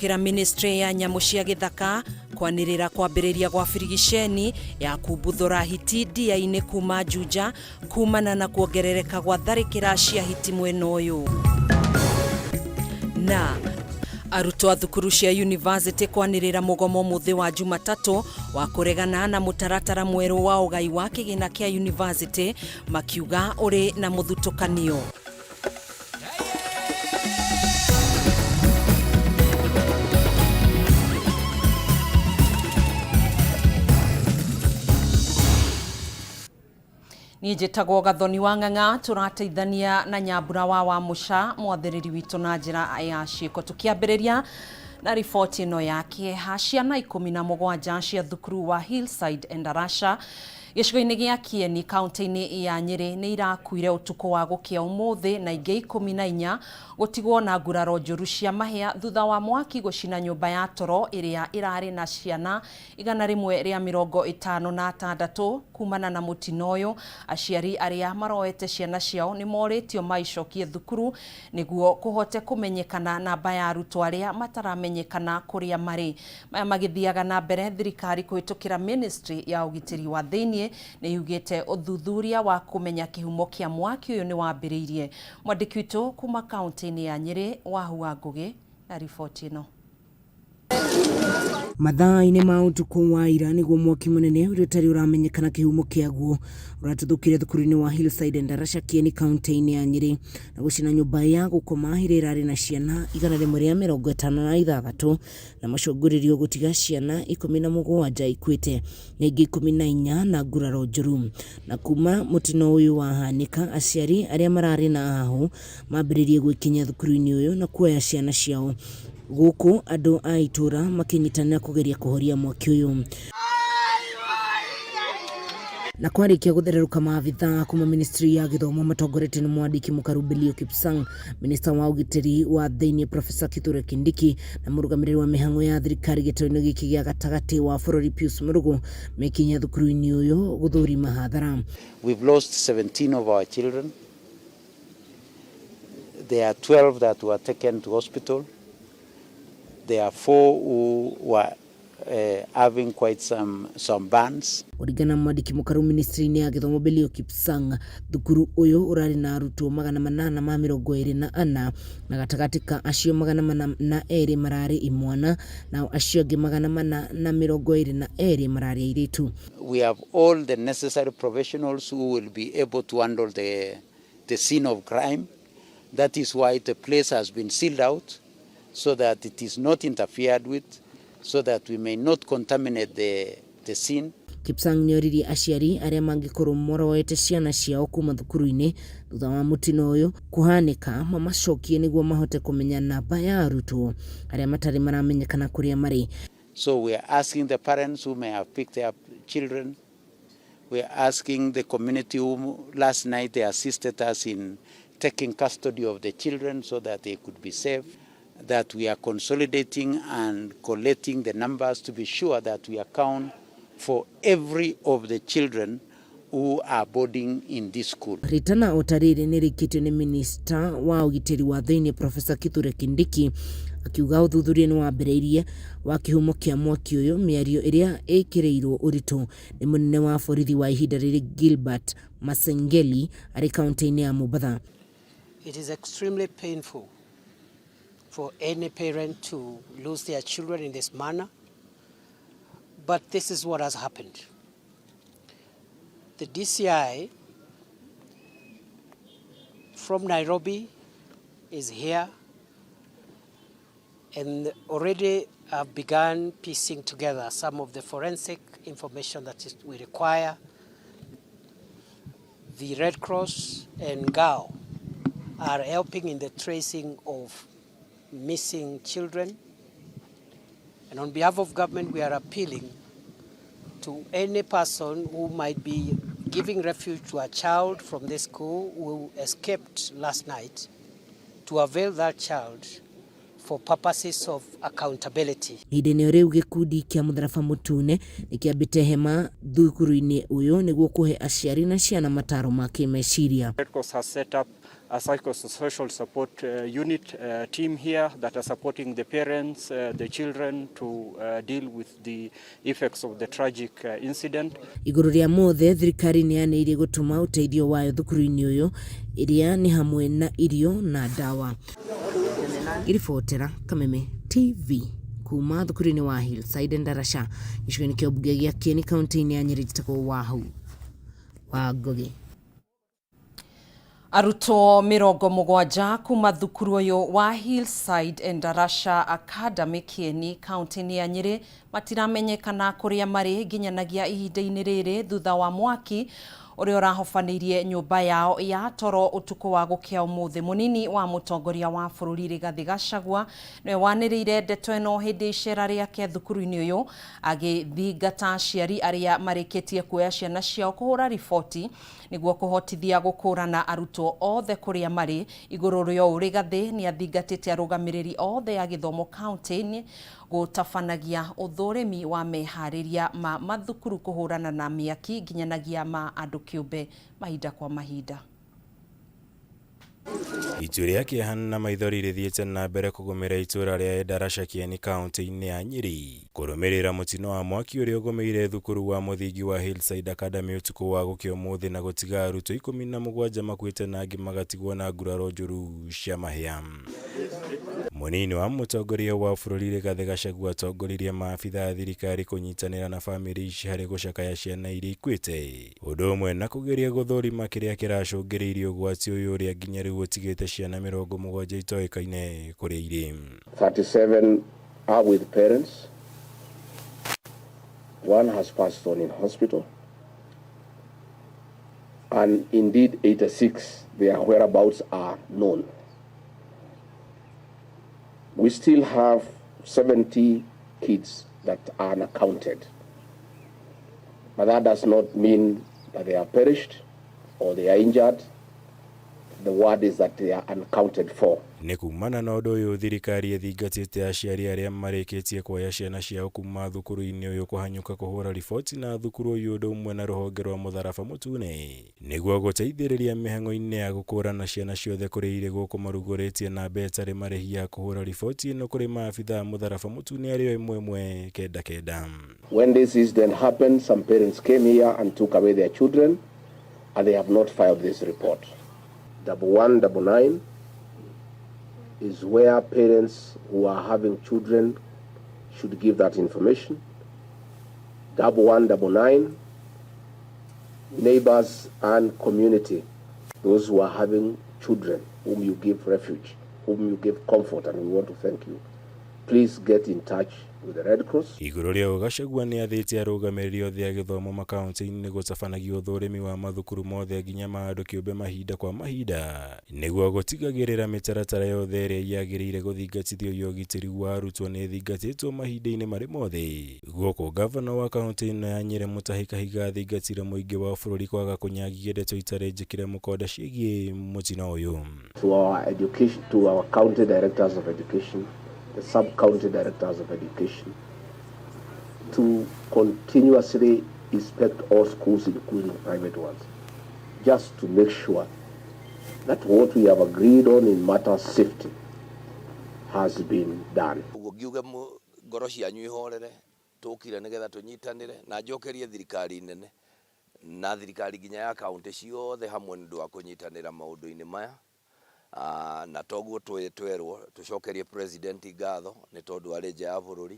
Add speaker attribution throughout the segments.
Speaker 1: Kũhĩtũkĩra ministry ya nyamũ cia gĩthaka kwanĩrĩra kwambĩrĩria gwa birigiceni ya kumbuthũra hiti ndia-inĩ kuma Juja kumana na kuongerereka gwa tharĩkĩra cia hiti mwena ũyũ. Na arutwo a thukuru cia yunivasĩtĩ kwanĩrĩra mũgomo mũthĩ wa Jumatatũ wa kũregana na mũtaratara mwerũ wa ũgai wa kĩgĩna kĩa yunivasĩtĩ makiuga ũrĩ na mũthutũkanio. Niĩ njĩtagwo Gathoni wa Ng'ang'a, tũrateithania na Nyambura wa Wamũca, mwathĩrĩri witũ na njĩra ya ciĩko. Tũkĩambĩrĩria na riboti ĩno ya kĩeha, ciana 17 cia thukuru wa Hillside Endarasha gĩcigo-inĩ gĩa Kieni kaunti-inĩ ya Nyĩrĩ nĩ irakuire ũtukũ wa gũkĩa ũmũthĩ na ingĩ 14 gũtigwo na nguraro njũru cia mahĩa thutha wa mwaki gũcina nyũmba ya toro ĩrĩa ĩrarĩ na ciana 156 kumana na mũtino ũyũ. Aciari arĩa maroete ciana ciao nĩ morĩtio maicokie thukuru nĩguo kũhote kũmenyekana namba ya arutwo arĩa mataramenyekana kũrĩa marĩ. Maya magĩthiaga na mbere, thirikari kũhĩtũkĩra ministry ya ũgitĩri wa thĩinĩ nĩ yugĩte ũthuthuria wa kũmenya kĩhumo kĩa mwaki ũyũ nĩ wambĩrĩirie. Mwandĩki witũ kuma kaunti-inĩ ya Nyĩrĩ, Wahu wa Ngũgĩ na riboti ĩno.
Speaker 2: Mathaa-inĩ ma ũtukũ wa ira nĩguo mwaki mũnene ũrĩa ũtarĩ ũramenyekana kĩhumo kĩaguo ũratuthũkire thukuru-inĩ wa Hillside Endarasha Kieni kaunti-inĩ ya Nyĩrĩ na gũcina nyũmba ya gũkoma ĩrĩa ĩrarĩ na ciana 156 na macũngũrĩrio gũtiga ciana 17 ikuĩte na ingĩ 14 na nguraro njũru. Na kuma mũtino ũyũ wahanĩka aciari arĩa mararĩ na hahũ mambĩrĩrie gwĩkinyia thukuru-inĩ ũyũ na kuoya ciana ciao gũkũ andũ a itũra makĩnyitanĩra kũgeria kũhoria mwaki ũyũ. Na kwarĩkia gũthererũka maabithaa kuma ministry ya gĩthomo matongoretio nĩ mwandĩki mũkaru Belio Kipsang, minista wa ũgitĩri wa thĩinĩ Professor Kithure Kindiki na mũrũgamĩrĩri wa mĩhang'o ya thirikari gĩtarũ-inĩ gĩkĩ gĩa gatagatĩ wa bũrũri Pius Murugu mekinyia thukuru-inĩ ũyũ gũthũrima hathara.
Speaker 3: We've lost 17 of our children. There are 12 that were taken to hospital. There are 4 who were having quite some burns.
Speaker 2: Kũringana na mwandĩki mũkaru ministry-inĩ ya gĩthomo Belio Kipsang, thukuru ũyũ ũrarĩ na arutwo 824 na gatagatĩ ka acio 402 mararĩ imwana nao acio angĩ 422 mararĩ airĩtu.
Speaker 3: We have all the necessary professionals who will be able to handle the scene of crime. That is why the place has been sealed out so that it is not interfered with, so that we may not contaminate the scene.
Speaker 2: Kipsang nĩoririe aciari arĩa mangĩkorwo moroete ciana ciao kuma thukuru-inĩ thutha wa mũtino ũyũ kũhanĩka mamacokie nĩguo mahote kũmenya namba ya arutwo arĩa matarĩ maramenyekana kũrĩa marĩ.
Speaker 3: So we are asking the parents who may have picked up children, we are asking the community who last night they assisted us in taking custody of the children so that they could be safe, that we are consolidating and collating the numbers to be sure that we account for every of the children who are boarding in this school.
Speaker 2: Ritana o ta rĩrĩ nĩ rĩkĩtio nĩ minista wa ũgitĩri wa thĩinĩ Professor Kithure Kindiki akiuga ũthuthuria nĩ wambĩrĩirie wa kĩhumo kĩa mwaki ũyũ, mĩario ĩrĩa ĩkĩrĩirwo ũritũ nĩ mũnene wa borithi wa ihinda rĩrĩ Gilbert Masengeli arĩ kaunti-inĩ ya Mombatha.
Speaker 4: It is extremely painful for any parent to lose their children in this manner, but this is what has happened. The DCI from Nairobi is here and already have begun piecing together some of the forensic information that we require. The Red Cross and GAO are helping in the tracing of missing children. And on behalf of government, we are appealing to any person who might be giving refuge to a child from this school who escaped last night to avail that child for purposes of accountability.
Speaker 2: Ihinda-inĩ rĩu gĩkundi kĩa Mũtharaba Mũtune nĩ kĩambĩte hema thukuru-inĩ ũyũ nĩguo kũhe aciari na ciana mataro ma kĩmeciria.
Speaker 5: Red Cross has set up a psychosocial support unit team here that are supporting the parents, the children to deal with the effects of the tragic incident.
Speaker 2: Igũrũ rĩa mothe, thirikari nĩ yanĩrĩire gũtũma ũteithio wayo thukuru-inĩ ũyũ ĩrĩa nĩ hamwe na irio na ndawa. Ngĩribotera Kameme TV kuma thukuru-inĩ wa Hillside Ndarasha gĩcigo-inĩ kĩa ũmbunge gĩa Kieni kaunti-inĩ ya Nyĩrĩ, njĩtagwo Wahu wa Ngũgĩ.
Speaker 1: Arutwo 70 kuma thukuru ũyũ wa Hillside Endarasha Academy Kieni kaunti-inĩ ya Nyĩrĩ matiramenyekana kũrĩa marĩ nginyanagia ihinda-inĩ rĩrĩ thutha wa mwaki ũrĩa ũrahobanĩirie nyũmba yao ya toro ũtukũ wa gũkĩa ũmũthĩ. Mũnini wa mũtongoria wa bũrũri Rigathĩ Gachagua nĩwe wanĩrĩire ndeto ĩno hĩndĩ icera rĩake thukuru-inĩ ũyũ, agĩthingata aciari arĩa marĩkĩtie kuoya ciana ciao kũhũra riboti nĩguo kũhotithia gũkũrana arutwo othe kũrĩa marĩ. Igũrũ rĩa ũũ, Rigathĩ nĩ athingatĩte arũgamĩrĩri othe a gĩthomo kaunti-inĩ gũtabanagia ũthũrimi wa meharĩria ma mathukuru kũhũrana na mĩaki nginyanagia ma andũ kĩũmbe mahinda kwa mahinda.
Speaker 6: Itu rĩa kĩeha na maithori rĩthiĩte na mbere kũgũmĩra itũũra rĩa Endarasha Kieni kaunti-inĩ ya Nyĩrĩ kũrũmĩrĩra mũtino wa mwaki ũrĩa ũgũmĩire thukuru wa mũthingi wa Hillside Academy ũtukũ wa gũkĩa ũmũthĩ na gũtiga arutwo 17 makuĩte na angĩ magatigwo na nguraro njũru cia mahĩa. Mũnini wa mũtongoria wa bũrũri Rigathĩ Gachagua atongoririe maabitha a thirikari kũnyitanĩra na bamĩrĩ ici harĩ gũcakaya ciana iria ikuĩte, ũndũ ũmwe na kũgeria gũthũrima kĩrĩa kĩracũngĩrĩirie ũgwati ũyũ ũrĩa nginya rĩu ũtigĩte ciana 70 itoĩkaine kũrĩa irĩ.
Speaker 7: 37 are with parents. One has passed on in hospital. And indeed 86, their whereabouts are known. We still have 70 kids that are unaccounted. But that does not mean that they are perished or they are injured. The word is that they are unaccounted for.
Speaker 6: Nĩ kumana na ũndũ ũyũ, thirikari ĩthingatĩte aciari arĩa marĩkĩtie kuoya ciana ciao kuma thukuru-inĩ ũyũ kũhanyũka kũhũra riboti na thukuru ũyũ ũndũ ũmwe na rũhonge rwa mũtharaba mũtune nĩguo gũteithĩrĩria mĩhang'o-inĩ ya gũkũrana ciana ciothe kũrĩa irĩ, gũkũ marugũrĩtie namba ĩtarĩ marĩhi ya kũhũra riboti ĩno kũrĩ maabitha a mũtharaba mũtune arĩo 119.
Speaker 7: When this incident happened, some parents came here and took away their children, and they have not filed this report. 1199 is where parents who are having children should give that information. 1199, neighbors and community, those who are having children whom you give refuge, whom you give comfort, and we want to thank you. Please get in touch with the Red Cross.
Speaker 6: Igũrũ rĩa ũũ, Gachagua nĩ athĩte arũgamĩrĩri othe a gĩthomo makaunti-inĩ gũtabanagia ũthũrimi wa mathukuru mothe nginya ma andũ kĩũmbe mahinda kwa mahinda nĩguo gũtigagĩrĩra mĩtaratara yothe ĩrĩa yagĩrĩire gũthingatithio ya ũgitĩri wa arutwo nĩ ĩthingatĩtwo mahinda-inĩ marĩ mothe. Gũkũ gavana wa kaunti ĩno ya Nyĩrĩ Mutahi Kahiga athingatire mũingĩ wa bũrũri kwaga kũnyagia ndeto itarĩ njĩkĩre mũkonde ciĩgiĩ mũtino ũyũ.
Speaker 7: To our education, to our county directors of education, the sub-county directors of education, to continuously inspect all schools, including private ones, just to make sure that what we have agreed on in matters safety has been done.
Speaker 8: Ũguo ngiuge ngoro cianyu ihorere, tũkire nĩgetha tũnyitanĩre na njokerie thirikari nene na thirikari nginya ya kaunti ciothe hamwe nĩ ũndũ wa kũnyitanĩra maũndũ-inĩ maya. Na toguo twerwo tũcokerie president ngatho nĩ tondũ arĩ nja ya bũrũri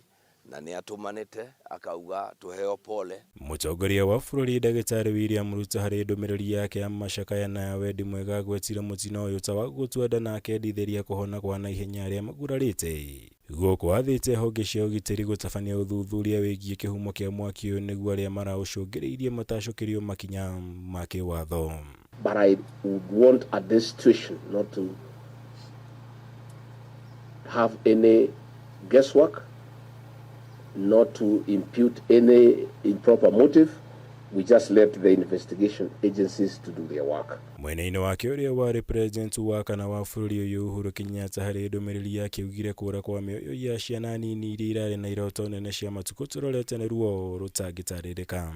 Speaker 8: na nĩ atũmanĩte akauga tũheo pole.
Speaker 6: Mũtongoria wa bũrũri Ndagĩtarĩ William Ruto harĩ ndũmĩrĩri yake ya macakaya na ya wendi mwega agwetire mũtino ũyũ ta wa gũtua nda na akendithĩria kũhona kwa naihenya arĩa magurarĩte, gũkũ athĩte honge cia ũgitĩri gũtabania ũthuthuria wĩgiĩ kĩhumo kĩa mwaki ũyũ nĩguo arĩa maraũcũngĩrĩirie matacũkĩrio makinya ma kĩwatho.
Speaker 7: But I would want at this situation not to have any guesswork, not to impute any improper motive. We just let the investigation agencies to do their work.
Speaker 6: Mwena-inĩ wake, ũrĩa warĩ president wa kana wa bũrũri ũyũ Uhuru Kenyatta harĩ ndũmĩrĩri yake augire kũra kwa mĩoyo ya ciana nini iria irarĩ na iroto nene cia matukũ tũrorete nĩ ruo rũtangĩtarĩrĩka.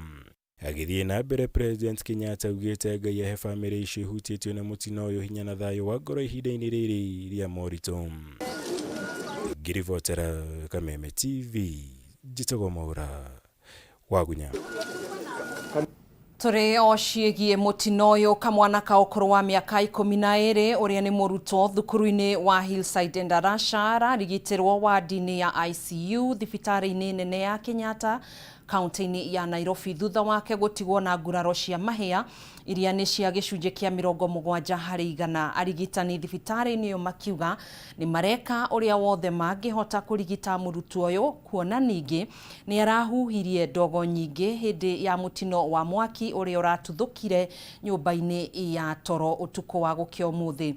Speaker 6: Agĩthiĩ na mbere, President Kenyatta augĩte Ngai ahe bamĩrĩ icio ihutĩtio nĩ mũtino ũyũ hinya na thayũ wa ngoro ihinda-inĩ rĩrĩ rĩa moritũ. Ngĩribotera Kameme TV, njĩtagwo Mwaura Wagunya.
Speaker 1: Tũrĩ o ciĩgiĩ mũtino ũyũ, kamwana ka ũkũrũ wa mĩaka 12 ũrĩa nĩ mũrutwo thukuru-inĩ wa Hillside Endarasha ararigitĩrwo wadi-inĩ ya ICU thibitarĩ-inĩ nene ya Kenyatta kaunti-inĩ ya Nairobi thutha wake gũtigwo na nguraro cia mahĩa iria nĩ cia gĩcunjĩ kĩa 70%. Arigitani thibitarĩ-inĩ ĩyo makiuga nĩ mareka ũrĩa wothe mangĩhota kũrigita mũrutwo ũyũ, kuona ningĩ nĩ arahuhirie ndogo nyingĩ hĩndĩ ya mũtino wa mwaki ũrĩa ũratuthũkire nyũmba-inĩ ya toro ũtukũ wa gũkĩa ũmũthĩ.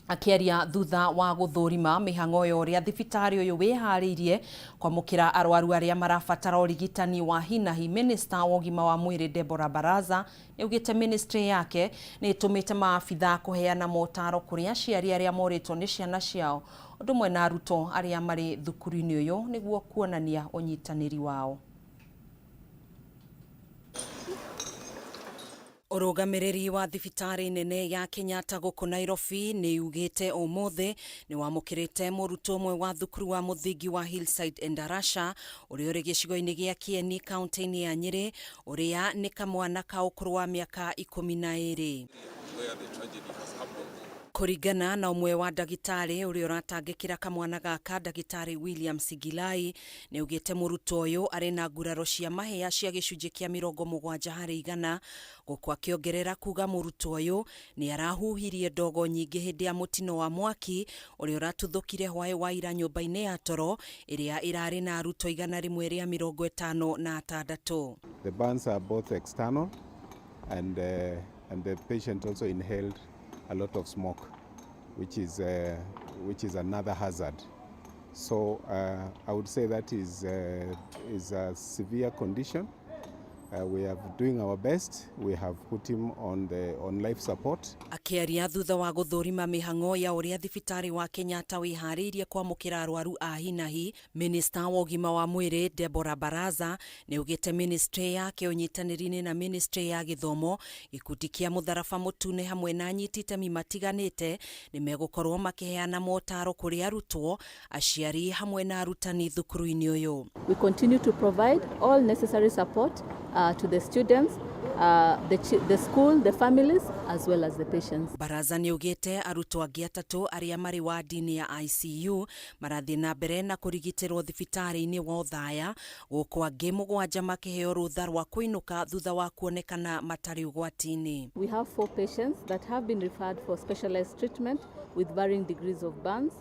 Speaker 1: Akĩaria thutha wa gũthũrima mĩhang'o ya ũrĩa thibitarĩ ũyũ wĩharĩirie kwamũkĩra arwaru arĩa marabatara ũrigitani wa hinahi, Minister wa ũgima wa mwĩrĩ Deborah Baraza nĩaugĩte ministry yake nĩ ĩtũmĩte maabitha kũheana motaro kũrĩ aciari arĩa morĩtwo nĩ ciana ciao ũndũ ũmwe na arutwo arĩa marĩ thukuru-inĩ ũyũ nĩguo kuonania ũnyitanĩri wao. Ũrũgamĩrĩri wa thibitarĩ nene ya Kenyatta gũkũ Nairobi nĩ yugĩte ũmũthĩ nĩ wamũkĩrĩte mũrutwo ũmwe wa thukuru wa mũthingi wa Hillside Endarasha ũrĩa ũrĩ gĩcigo-inĩ gĩa Kieni kaunti-inĩ ya Nyĩrĩ, ũrĩa nĩ kamwana ka ũkũrũ wa mĩaka 12. Kũringana na ũmwe wa ndagĩtarĩ ũrĩa ũratangĩkĩra kamwana gaka, ndagĩtarĩ William Sigilai nĩ augĩte mũrutwo ũyũ arĩ na nguraro cia mahĩa cia gĩcunjĩ kĩa 70%, gũkũ akĩongerera kuga mũrutwo ũyũ nĩ arahuhirie ndogo nyingĩ hĩndĩ ya mũtino wa mwaki ũrĩa ũratuthũkire hwaĩ wa ira nyũmba-inĩ ya toro ĩrĩa ĩrarĩ na arutwo 156.
Speaker 9: The burns are both external and the patient also inhaled a lot of smoke, which is another hazard. So I would say that is a severe condition. We are doing our best. We have put him on life support.
Speaker 1: Akĩaria thutha wa gũthũrima mĩhang'o ya ũrĩa thibitarĩ wa Kenyatta wĩharĩirie kwamũkĩra arwaru a hinahi, Minister wa ũgima wa mwĩrĩ Deborah Baraza nĩ augĩte ministry yake ũnyitanĩri-inĩ na ministry ya gĩthomo, gĩkundi kĩa mũtharaba mũtune hamwe na anyiti itemi matiganĩte nĩ megũkorwo makĩheana motaro kũrĩ arutwo, aciari hamwe na arutani thukuru-inĩ ũyũ.
Speaker 10: We continue to provide all necessary support to the students, the school, the families, as well as the patients.
Speaker 1: Baraza nĩ augĩte arutwo angĩ atatũ arĩa marĩ wadi-inĩ ya ICU marathiĩ na mbere na kũrigitĩrwo thibitarĩ-inĩ wa Othaya, gũkũ angĩ 7 makĩheo rũtha rwa kũinũka thutha wa kuonekana matarĩ ũgwati-inĩ.
Speaker 10: We have 4 patients that have been referred for specialized treatment with varying degrees of burns.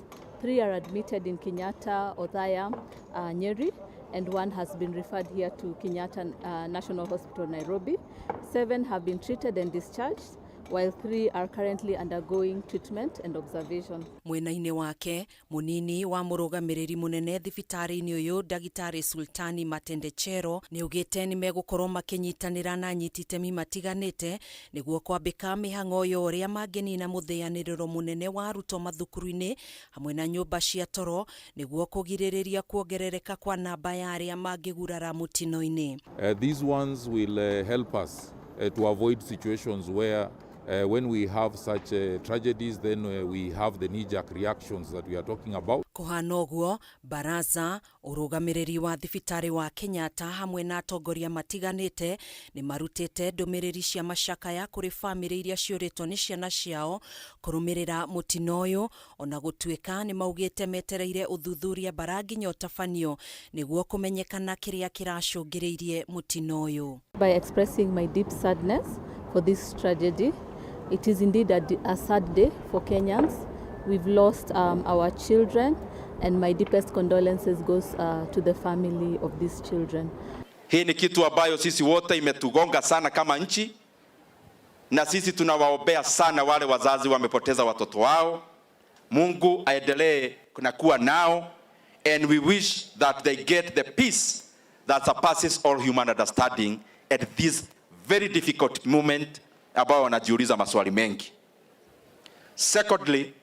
Speaker 10: 3 are admitted in Kenyatta, Othaya, Nyeri, and 1 has been referred here to Kenyatta National Hospital, Nairobi. 7 have been treated and discharged, while 3 are currently undergoing treatment and observation.
Speaker 1: Mwena-inĩ wake, munini wa mũrũgamĩrĩri mũnene thibitarĩ-inĩ ũyũ ndagĩtarĩ Sultani Matendechero nĩ augĩte nĩ megũkorwo makĩnyitanĩra na anyiti itemi matiganĩte nĩguo kwambĩka mĩhang'o ya ũrĩa mangĩnina mũthĩanĩrĩro mũnene wa arutwo mathukuru-inĩ hamwe na nyũmba cia toro nĩguo kũgirĩrĩria kuongerereka kwa namba ya arĩa mangĩgurara mũtino-inĩ.
Speaker 11: These ones will help us to avoid situations where when we have such tragedies, then we have the knee-jerk reactions that we are talking about.
Speaker 1: Kuhana ũguo, Baraza, ũrũgamĩrĩri wa thibitarĩ wa Kenyatta hamwe na atongoria matiganĩte nĩ marutĩte ndũmĩrĩri cia macakaya kũrĩ bamĩrĩ iria ciũrĩtwo nĩ ciana ciao kũrũmĩrĩra mũtino ũyũ, ona gũtuĩka nĩ maugĩte metereire ũthuthuria bara nginya ũtabanio nĩguo kũmenyekana kĩrĩa kĩracũngĩrĩirie mũtino ũyũ.
Speaker 10: By expressing my deep sadness for this tragedy, it is indeed a sad day for Kenyans. We've lost our children, and my deepest condolences goes to the family of these children.
Speaker 12: Hii ni kitu ambayo sisi wote imetugonga sana kama nchi, na sisi tunawaombea sana wale wazazi wamepoteza watoto wao. Mungu aendelee na kuwa nao, and we wish that they get the peace that surpasses all human understanding at this very difficult moment ambao wanajiuliza maswali mengi. Secondly,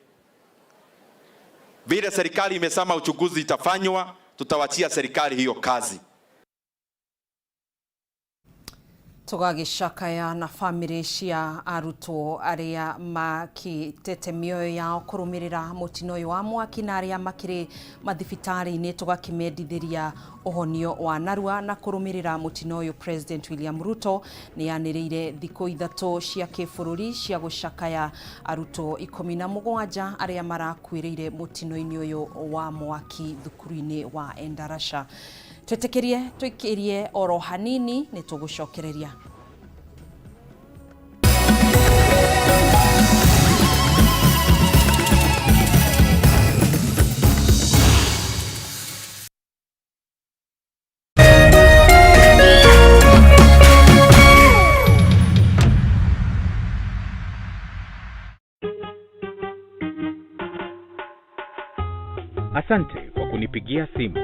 Speaker 12: vile serikali imesema uchunguzi itafanywa, tutawachia serikali hiyo kazi.
Speaker 1: Tũgagĩcakaya na bamĩrĩ cia arutwo arĩa makĩtete mĩoyo yao kũrũmĩrĩra mũtino ũyũ wa mwaki na arĩa makĩrĩ mathibitarĩ-inĩ, tũgakĩmendithĩria ũhonio wa narua. Na kũrũmĩrĩra mũtino ũyũ, President William Ruto nĩ anĩrĩire thikũ 3 cia kĩbũrũri cia gũcakaya arutwo 17 arĩa marakuĩrĩire mũtino-inĩ ũyũ wa mwaki thukuru-inĩ wa Endarasha. Twĩtĩkĩrie tũikĩrie oro hanini, nĩ tũgũcokereria.
Speaker 13: Asante kwa kunipigia simu.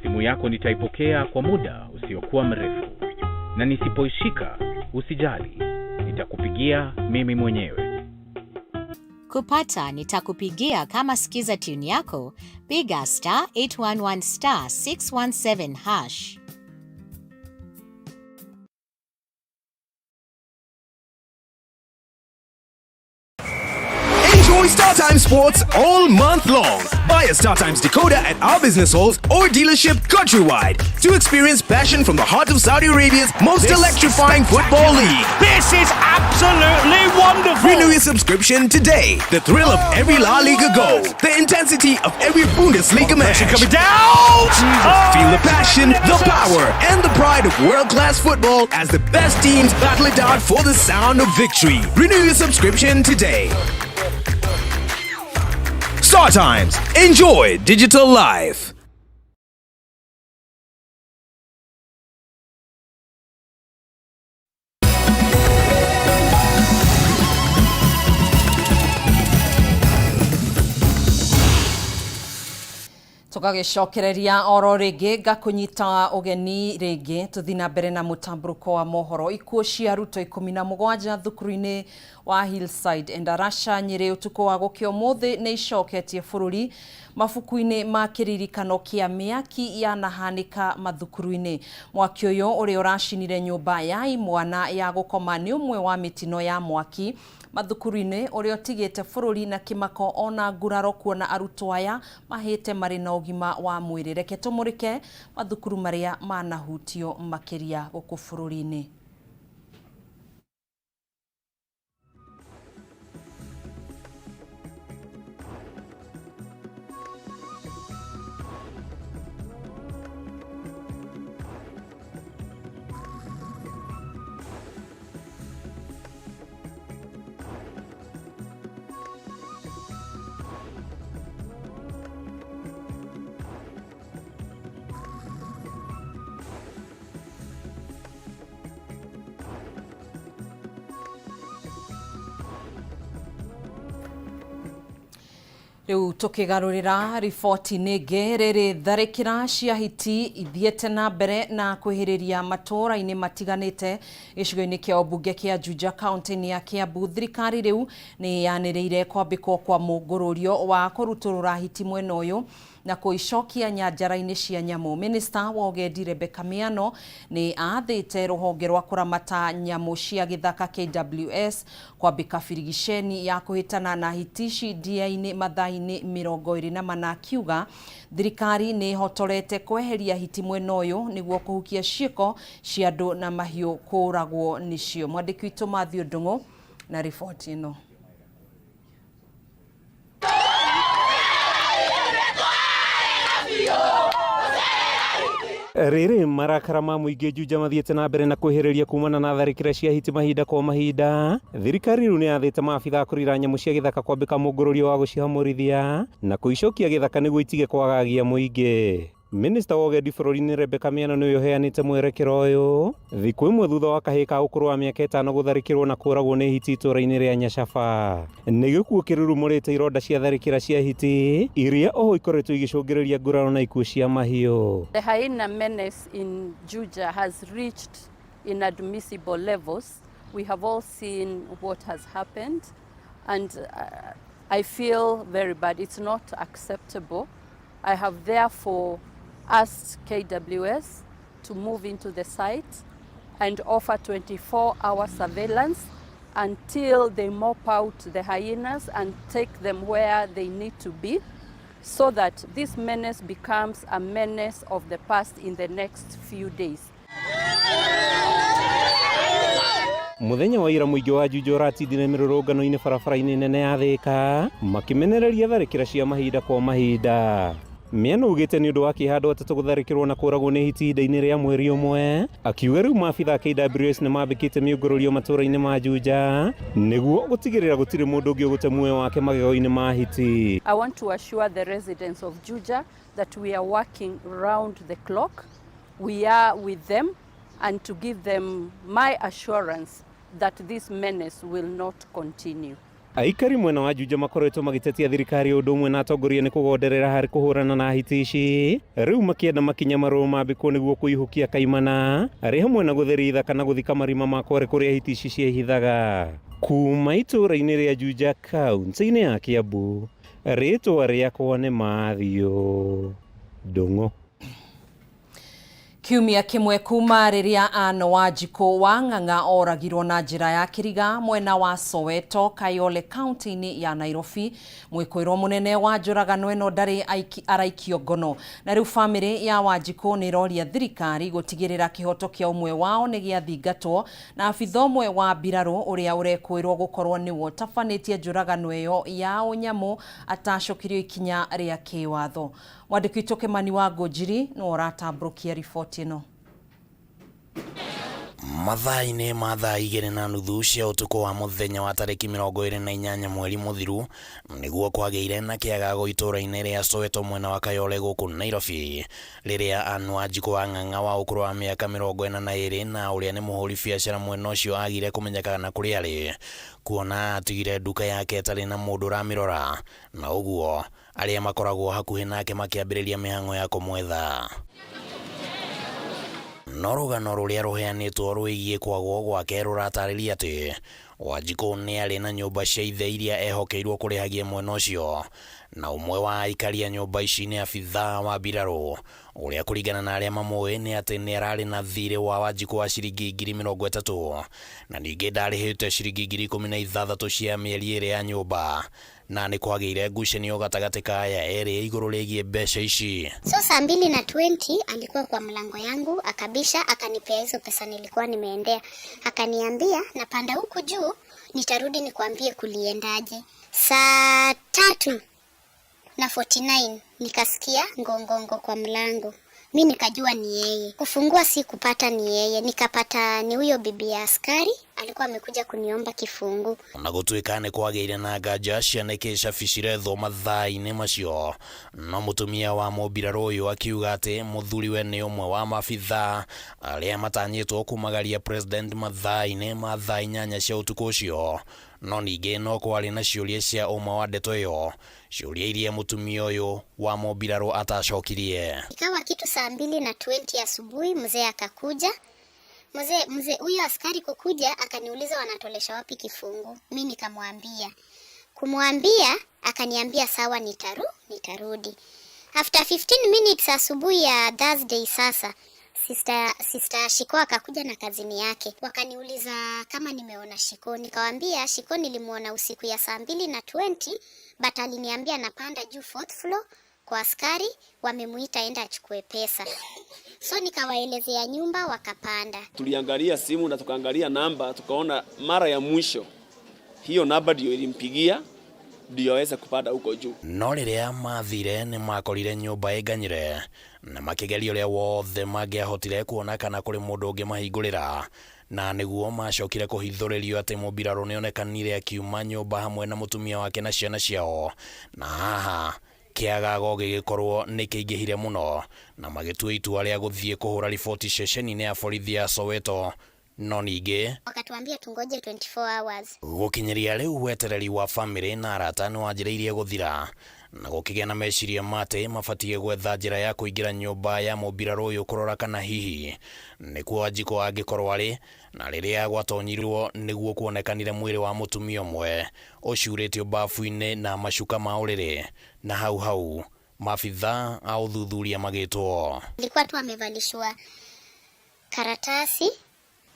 Speaker 13: Simu yako nitaipokea kwa muda usiokuwa mrefu, na nisipoishika usijali, nitakupigia mimi mwenyewe.
Speaker 14: Kupata nitakupigia kama skiza tune yako, piga star 811 star 617 hash.
Speaker 15: Enjoy StarTimes Sports all month long. Buy a StarTimes decoder at our business halls or dealership countrywide to experience passion from the heart of Saudi Arabia's most electrifying football league.
Speaker 16: This is absolutely wonderful!
Speaker 15: Renew your subscription today. The thrill of every La Liga goal, the intensity of every Bundesliga match.
Speaker 16: Coming down! Oh,
Speaker 15: Feel the passion, the power, and the pride of world-class football as the best teams battle it out for the sound of victory. Renew your subscription today. StarTimes. Enjoy digital life.
Speaker 1: Tũgagĩcokereria oro rĩngĩ, ngakũnyita ũgeni rĩngĩ tũthiĩ na mbere na mũtambũrũko wa mohoro. Ikuũ cia arutwo 17 thukuru-inĩ wa Hillside Endarasha Nyĩrĩ ũtukũ wa gũkĩa ũmũthĩ nĩ icoketie bũrũri mabuku-inĩ ma kĩririkano kĩa mĩaki yanahanĩka mathukuru-inĩ. Mwaki ũyũ ũrĩa ũracinire nyũmba ya imwana ya gũkoma nĩ ũmwe wa mĩtino ya mwaki mathukuru-inĩ ũrĩa ũtigĩte bũrũri na kĩmako ona nguraro, kuona arutwo aya mahĩte marĩ na ũgima wa mwĩrĩ. Reke tũmũrĩke mathukuru marĩa manahutio makĩria gũkũ bũrũri-inĩ. Rĩu tũkĩgarũrĩra riboti-inĩ ĩngĩ, rĩrĩ tharĩkĩra cia hiti ithiĩte na mbere na kwĩhĩrĩria matũũra-inĩ matiganĩte gĩcigo-inĩ kĩa ũmbunge kĩa Juja kaunti-inĩ ya Kiambu. Thirikari rĩu nĩ yanĩrĩire kwambĩkwo kwa mũngũrũrio wa kũrutũrũra hiti mwena ũyũ na kũicokia nyanjara-inĩ cia nyamũ. Minista wa ũgendi Rebecca Miano nĩ aathĩte rũhonge rwa kũramata nyamũ cia gĩthaka KWS kwambĩka birigiceni ya kũhĩtana na hiti ici ndia-inĩ mathaa-inĩ 24, akiuga thirikari nĩ ĩhotorete kweheria hiti mwena ũyũ nĩguo kũhukia ciĩko cia andũ na mahiũ kũragwo nĩcio. Mwandĩki witũ Matthew Ndung'u na riboti ĩno.
Speaker 17: Rĩrĩ marakara ma mũingĩ Juja mathiĩte na mbere na kwĩhĩrĩria kumana na tharĩkĩra cia hiti mahinda kwa mahinda. Thirikari rĩu nĩ yathĩte maabitha a kũrira nyamũ cia gĩthaka kwambĩka mũngũrũrio wa gũcihamũrithia na kũicokia gĩthaka nĩguo itige kwagagia mũingĩ. Minista wa ũgendi bũrũri-inĩ Rebecca Miano nĩwe ũheanĩte mwerekero ũyũ thikũ ĩmwe thutha wa kahĩĩ ka ũkũrũ wa mĩaka 5 gũtharĩkĩrwo na kũragwo nĩ hiti itũũra-inĩ rĩa Nyacaba. Nĩ gĩkuũ kĩrurumũrĩte ironda cia tharĩkĩra cia hiti iria oho ikoretwo igĩcũngĩrĩria nguraro na ikuũ cia mahiũ.
Speaker 10: The hyena menace in Juja has reached inadmissible levels. We have all seen what has happened, and I feel very bad. It's not acceptable. I have therefore asked KWS to move into the site and offer 24-hour surveillance until they mop out the hyenas and take them where they need to be, so that this menace becomes a menace of the past in the next few days.
Speaker 17: Muthenya wa ira mũingĩ wa Juja ũratindire mĩrũrũngano-inĩ barabara-inĩ nene ya Thĩka makĩmenereria tharĩkĩra cia mahinda kwa mahinda. Miano ugĩte nĩ ũndũ wa kĩeha andũ atatũ gũtharĩkĩrwo na kũragwo nĩ hiti ihinda-inĩ rĩa mweri ũmwe, akiuga rĩu maabitha a KWS nĩ mambĩkĩte mĩũngũrũrio matũũra-inĩ ma Juja nĩguo gũtigĩrĩra gũtirĩ mũndũ ũngĩ ũgũte muoyo wake magego-inĩ ma hiti.
Speaker 10: I want to assure the residents of Juja that we are working round the clock. We are with them, and to give them my assurance that this menace will not continue.
Speaker 17: Aikari mwena wa Juja makoretwo magĩtetia thirikari ũndũ ũmwe na atongoria nĩ kũgonderera harĩ kũhũrana na hiti ici, rĩu makĩenda makinya marũrũ mambĩkwo nĩguo kũihũkia kaimana arĩ hamwe na gũtheria ithaka na gũthika marima ma kware kũrĩa hiti ici ciehithaga. Kuma itũũra-inĩ rĩa Juja kaunti-inĩ ya Kiambu, rĩtwa rĩakwa nĩ Mathiũ Ndung'u.
Speaker 1: Kiumia kimwe kuma rĩrĩa Anne Wanjikũ wa Ng'ang'a oragirwo na njĩra ya kĩriga mwena wa Soweto, Kayole kaunti-inĩ ya Nairobi, mwĩkũĩrwo mũnene wa njũragano ĩno ndarĩ araikio ngono. Na rĩu bamĩrĩ ya Wanjikũ nĩ ĩroria thirikari gũtigĩrĩra kĩhoto kĩa ũmwe wao nĩ gĩathingatwo na abitha ũmwe wa mbirarũ ũrĩa ũrekũĩrwo gũkorwo nĩwe ũtabanĩtie njũragano ĩyo ya ũnyamũ atacokirio ikinya rĩa kĩwatho. Mwandĩki witũ Kimani wa Ngũnjiri nĩwe ũratambũrũkia riboti ĩno.
Speaker 18: Mathaa-inĩ ma thaa 2:30 cia ũtukũ wa mũthenya wa tarĩki 28 mweri mũthiru nĩguo kwagĩire na kĩagago itũũra-inĩ rĩa Soweto mwena wa Kayole gũkũ Nairobi, rĩrĩa Anne Wanjikũ wa Ng'ang'a wa ũkũrũ wa mĩaka 42 na ũrĩa nĩ mũhũri biacara mwena ũcio agire kũmenyeka na kũrĩa arĩ, kuona atigire nduka yake ĩtarĩ na mũndũ ũramĩrora, na ũguo arĩa makoragwo hakuhĩ nake makĩambĩrĩria mĩhang'o ya kũmwetha. No rũgano rũrĩa rũheanĩtwo rwĩgiĩ kwagwo gwake rũratarĩria atĩ Wanjikũ nĩ arĩ na nyũmba cia ithe iria ehokeirwo kũrĩhagia mwena ũcio, na ũmwe wa aikari a nyũmba ici nĩ abithaa wa mbirarũ ũrĩa kũringana na arĩa mamũĩ nĩ atĩ nĩ ararĩ na thirĩ wa Wanjikũ wa ciringi 30,000 na ningĩ ndarĩhĩte ciringi 16,000 cia mĩeri ĩrĩ ya nyũmba, na nĩ kwagĩire ngucanio gatagatĩ ka aya erĩ igũrũ rĩgiĩ mbeca ici.
Speaker 19: So saa 2:20 alikuwa kwa mlango yangu akabisha, akanipea hizo pesa nilikuwa nimeendea, akaniambia napanda huku juu nitarudi nikwambie kuliendaje. Saa 3:49 nikasikia ngongongo kwa mlango, mi nikajua ni yeye. Kufungua si kupata ni yeye, nikapata ni huyo bibi ya askari alikuwa amekuja kuniomba kifungu.
Speaker 18: Na gũtuĩka nĩ kwagĩire na nganja cianĩkĩ cabicire thũ mathaa-inĩ macio, no mũtumia wa mũmbirarũ ũyũ akiuga atĩ mũthuriwe nĩ ũmwe wa maabithaa arĩa matanyĩtwo kumagaria president mathaa-inĩ ma thaa 8 cia ũtukũ ũcio. No ningĩ no kwarĩ na ciũria cia ũma wa ndeto ĩyo, ciũria iria mũtumia ũyũ wa mũmbirarũ atacokirie.
Speaker 19: Ikawa kitu saa 2:20 asubuhi mzee akakuja. Mzee huyo askari kukuja akaniuliza wanatolesha wapi kifungu. Mi nikamwambia. Kumwambia akaniambia sawa nitarudi. After 15 minutes asubuhi ya Thursday sasa sister Shiko akakuja na kazini yake. Wakaniuliza kama nimeona Shiko. Nikamwambia Shiko nilimuona usiku ya saa 2:20, but aliniambia napanda juu 4th floor kwa askari wamemuita enda achukue pesa. So nikawaelezea nyumba wakapanda.
Speaker 20: Tuliangalia simu na tukaangalia namba, tukaona mara ya mwisho hiyo namba ndio ilimpigia ndio aweze kupanda huko juu.
Speaker 18: No rĩrĩa mathire nĩ makorire nyũmba ĩnganyire na makĩgeria ũrĩa wothe mangĩahotire kuona kana kũrĩ mũndũ ũngĩ mahingũrĩra, na nĩguo macokire kũhithũrĩrio atĩ mũmbirarũ nĩonekanire akiuma nyũmba hamwe na mũtumia wake na ciana ciao, na haha kĩagago gĩgĩkorwo nĩ kĩingĩhire mũno na magĩtua itua rĩa gũthiĩ kũhũra riboti ceceni-inĩ ya borithi ya Soweto. No ningĩ
Speaker 19: wakatuambia tungoje 24 hours.
Speaker 18: Gũkinyĩria rĩu wetereri wa bamĩrĩ na arata nĩ wanjĩrĩirie gũthira na gũkĩgĩa na meciria ma atĩ mabatiĩ gwetha njĩra ya kũingĩra nyũmba ya mũmbirarũ ũyũ kũrora kana hihi nĩkuo Wanjikũ angĩkorwo arĩ, na rĩrĩa gwatonyirwo nĩguo kuonekanire mwĩrĩ wa mũtumia ũmwe ũcurĩtio bafu-inĩ na macuka ma ũrĩrĩ, na hau hau maabithaa a ũthuthuria magĩtwo.
Speaker 19: Alikuwa tu amevalishwa karatasi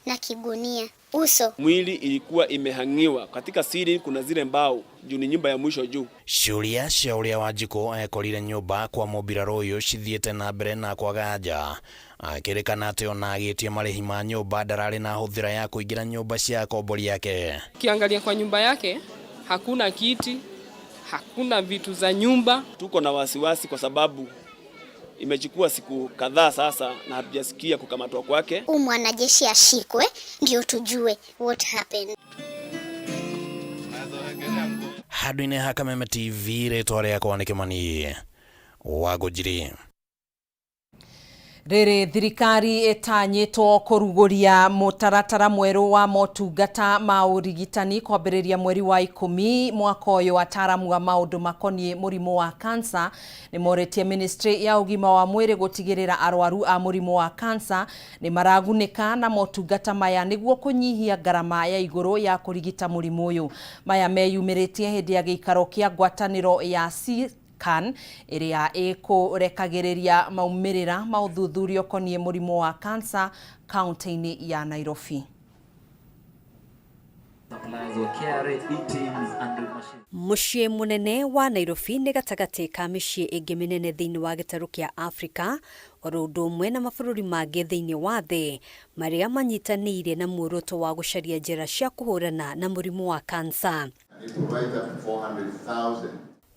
Speaker 19: na kigunia uso.
Speaker 20: Mwili ilikuwa imehangiwa katika ceiling, kuna zile mbao juu ni nyumba ya mwisho juu.
Speaker 18: Ciũria cia ũrĩa Wanjikũ ekorire nyũmba kwa mũmbirarũ ũyũ cithiĩte na mbere na kwaga anja akĩrĩkana atĩ ona agĩtie marĩhi ma nyũmba ndararĩ na hũthĩra ya kũingĩra nyũmba cia akombori ake.
Speaker 21: Ukiangalia kwa nyumba yake hakuna kiti, hakuna vitu za nyumba.
Speaker 20: Tuko na wasiwasi kwa sababu imechukua siku kadhaa sasa na hatujasikia kukamatwa kwake.
Speaker 19: Huyu mwanajeshi ashikwe ndio tujue what happened.
Speaker 18: Handũ-inĩ ha Kameme TV rĩtwa rĩakwa nĩ Kĩmani wa Ngũnjiri.
Speaker 1: Rĩrĩ thirikari ĩtanyĩtwo kũrugũria mũtaratara mwerũ wa motungata ma ũrigitani kwambĩrĩria mweri wa 10 mwaka ũyũ. Ataramu a maũndũ makoniĩ mũrimũ wa kansa nĩ morĩtie ministry ya ũgima wa mwĩrĩ gũtigĩrĩra arwaru a mũrimũ wa kansa nĩ maragunĩka na motungata maya nĩguo kũnyihia ngarama ya igũrũ ya kũrigita mũrimũ ũyũ. Maya meyumĩrĩtie hĩndĩ ya gĩikaro kĩa ngwatanĩro ya CCAN ĩrĩa ĩkũrekagĩrĩria maumĩrĩra ma ũthuthuria ũkoniĩ mũrimũ wa kansa kaunti-inĩ ya Nairobi.
Speaker 22: Mũciĩ mũnene wa Nairobi nĩ gatagatĩ ka mĩciĩ ĩngĩ mĩnene thĩinĩ wa gĩtarũ kĩa Afrika oro ũndũ ũmwe na mabũrũri mangĩ thĩinĩ wa thĩ marĩa manyitanĩire na muoroto wa gũcaria njĩra cia kũhũrana na mũrimũ wa kansa.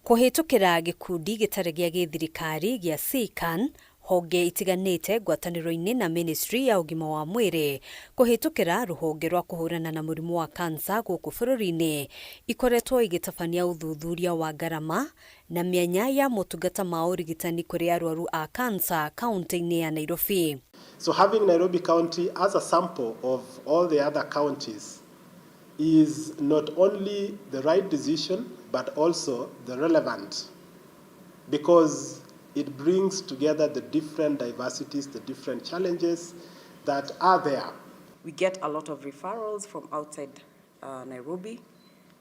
Speaker 22: Kũhĩtũkĩra gĩkundi gĩtarĩ gĩa gĩthirikari gĩa CCAN honge itiganĩte ngwatanĩro-inĩ na ministry ya ũgima wa mwĩrĩ kũhĩtũkĩra rũhonge rwa kũhũrana na mũrimũ wa kansa gũkũ bũrũri-inĩ ikoretwo igĩtabania ũthuthuria wa ngarama na mĩanya ya motungata ma ũrigitani kũrĩ arwaru a kansa kaunti-inĩ ya Nairobi.
Speaker 23: So having Nairobi County as a sample of all the other counties is not only the right decision but also the relevant, because it brings together the different diversities, the different challenges that are there.
Speaker 24: We get a lot of referrals from outside Nairobi.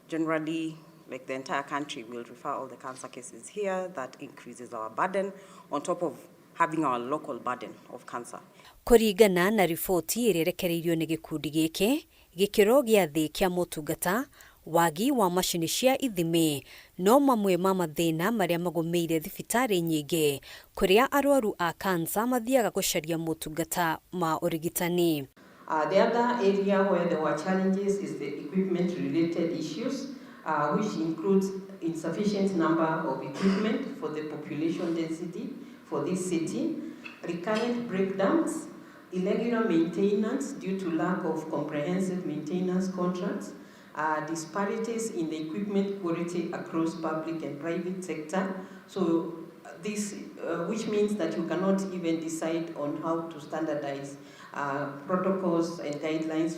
Speaker 24: Generally, like the entire country will refer all the cancer cases here. That increases our burden on top of having our local burden of cancer.
Speaker 22: Kũringana na riboti ĩrĩa ĩrekereirio nĩ gĩkundi gĩkĩ, gĩkĩro gĩa thĩ kĩa motungata, wagi wa macini cia ithimi no mamwe ma mathĩna marĩa magũmĩire thibitarĩ nyingĩ kũrĩa arwaru a kansa mathiaga gũcaria motungata ma ũrigitani.
Speaker 25: The other area where there were challenges is the equipment related issues, which includes insufficient number of equipment for the population density for this city, recurrent breakdowns, irregular maintenance due to lack of comprehensive maintenance contracts, disparities in the equipment quality across public and private sector. So this, which means that you cannot even decide on how to standardize protocols and guidelines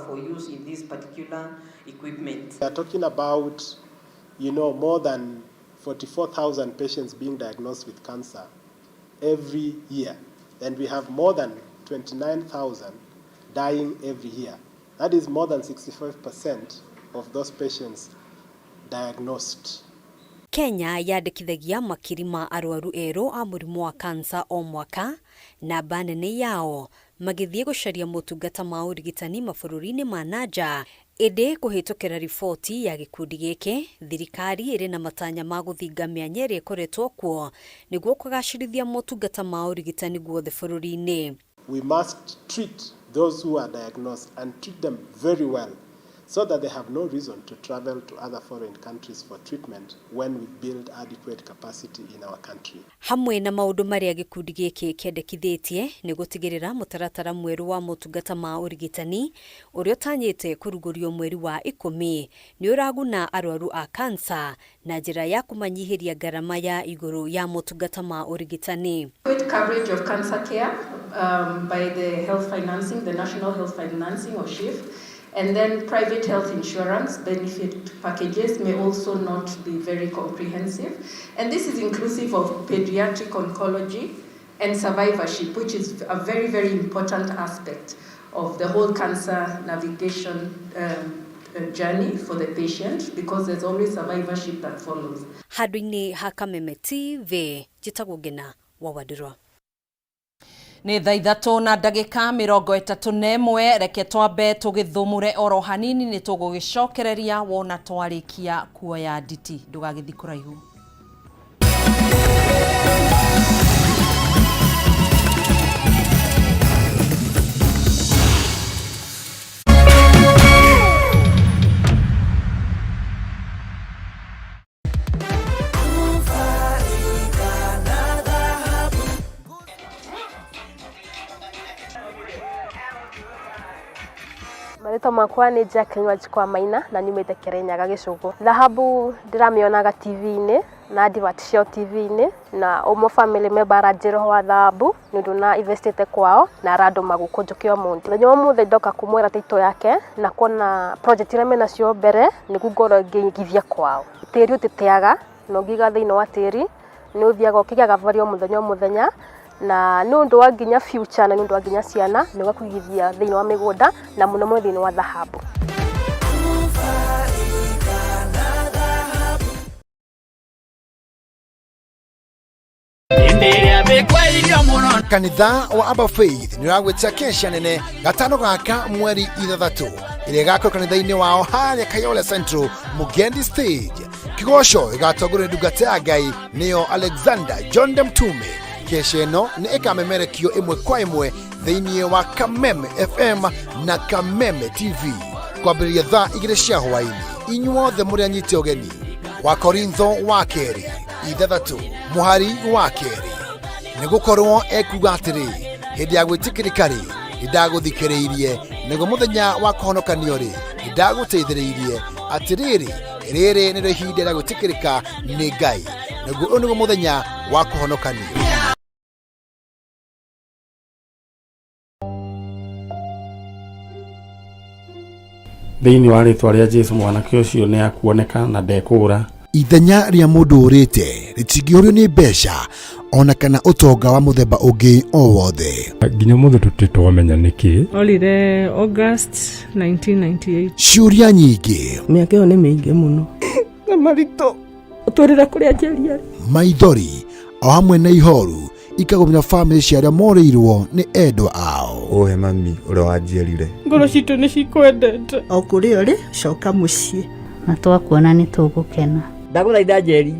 Speaker 25: for use in this particular equipment.
Speaker 23: We are talking about, more than 44,000 patients being diagnosed with cancer every year, and we have more than 29,000 dying every year. That is more than 65% of those patients diagnosed.
Speaker 22: Kenya yandĩkithagia makiri ma arwaru erũ a mũrimũ wa kansa o mwaka, namba nene yao magĩthiĩ gũcaria motungata ma ũrigitani mabũrũri-inĩ ma na nja. Ĩndĩ kũhĩtũkĩra riboti ya gĩkundi gĩkĩ, thirikari ĩrĩ na matanya ma gũthinga mĩanya ĩrĩa ĩkoretwo kuo nĩguo kũgacĩrithia motungata ma ũrigitani guothe bũrũri-inĩ.
Speaker 23: We must treat those who are diagnosed and treat them very well so that they have no reason to travel to other foreign countries for treatment when we build adequate capacity in our country.
Speaker 22: Hamwe na maũndũ marĩa gĩkundi gĩkĩ kĩendekithĩtie nĩ gũtigĩrĩra mũtaratara mwerũ wa motungata ma ũrigitani ũrĩa ũtanyĩte kũrugũrio mweri wa 10 nĩ ũraguna arwaru a kansa na njĩra ya kũmanyihĩria ngarama ya igũrũ ya motungata ma ũrigitani.
Speaker 25: Good coverage of cancer care by the health financing, the national health financing or SHIF, and then private health insurance benefit packages may also not be very comprehensive. And this is inclusive of pediatric oncology and survivorship, which is a very, very important aspect of the whole cancer navigation journey for the patient, because there's always survivorship that follows.
Speaker 22: Handũ-inĩ ha Kameme TV, njĩtagwo Ngina wa Wandirwa.
Speaker 1: Nĩ thaa 3 na ndagĩka 31. Reke twambe tũgĩthũmũre oro hanini, nĩ tũgũgĩcokereria wona twarĩkia kuoya nditi. Ndũgagĩthiĩ kũraihu.
Speaker 2: Marĩtwa makwa nĩ Jacqueline Wanjikũ wa Maina na nyumĩte Kĩrĩnyaga Gĩcũgũ. Thahabu ndĩramĩonaga TV-inĩ na advert ciao TV-inĩ, na ũmwe family member aranjĩra ũhoro wa thahabu nĩ ũndũ na investĩte kwao na arandũma gũkũ njũke ũmũthĩ. Mũthenya wa ũmũthĩ ndoka kũmwĩra title yake na kuona project iria menacio mbere nĩguo ngorwo ngĩigithia kwao. Tĩri ũtĩteaga na ũngĩiga thĩinĩ wa tĩri nĩ ũthiaga ũkĩgĩaga value o mũthenya o mũthenya, na nĩ ũndũ wa nginya future na nĩ ũndũ wa nginya ciana nĩ wega kũigithia thĩinĩ wa mĩgũnda na mũno mũno thĩinĩ wa thahabu.
Speaker 3: Kanitha wa Abba Faith nĩ ũragwĩtia kesha nene gatano gaka mweri 6 ĩrĩa ĩgakorwo kanitha-inĩ wao harĩa Kayole Central Mugendi Stage. Kĩgoco ĩgatongorio nĩ ndungata ya Ngai nĩyo Alexander John de Mtume. Kesha ĩno nĩ ĩkamemerekio ĩmwe kwa ĩmwe thĩinĩ wa Kameme FM na Kameme TV kwambĩrĩria thaa 2 cia hwaĩ-inĩ. Inyuothe mũrĩ anyite ũgeni. Wa Korintho wa kerĩ 6 mũhari wa 2, nĩ gũkorwo ekuga atĩrĩ, hĩndĩ ya gwĩtĩkĩrĩka rĩ, nĩndagũthikĩrĩirie, naguo mũthenya wa kũhonokanio rĩ, nĩndagũteithĩrĩirie. Atĩrĩrĩ, rĩrĩ nĩrĩo ihinda rĩa gwĩtĩkĩrĩka nĩ Ngai, naguo ũyũ nĩguo mũthenya wa kũhonokanio.
Speaker 4: Thĩinĩ wa rĩtwa rĩa Jesu mwanake ũcio nĩ akuoneka na ndekũũra.
Speaker 3: Ithenya rĩa mũndũ ũrĩte rĩtingĩũrio nĩ mbeca ona kana ũtonga wa mũthemba ũngĩ o wothe.
Speaker 4: Nginya ũmũthĩ tũtirĩ twamenya nĩkĩ.
Speaker 5: Orire August 1998.
Speaker 3: Ciũria nyingĩ.
Speaker 8: Mĩaka ĩyo nĩ mĩingĩ mũno.
Speaker 5: Na maritũ. Ũtwĩrĩre kũrĩa Njeri arĩ.
Speaker 3: Maithori o hamwe na ihoru ikagũmĩra bamĩrĩ cia arĩa morĩirwo nĩ endwa ao.
Speaker 26: Ũhe mami ũrĩa wanjiarire.
Speaker 5: Ngoro citũ nĩ cikwendete.
Speaker 8: O kũrĩa ũrĩ, coka mũciĩ.
Speaker 27: Na twakuona nĩ tũgũkena.
Speaker 28: Ndagũthaitha Njeri,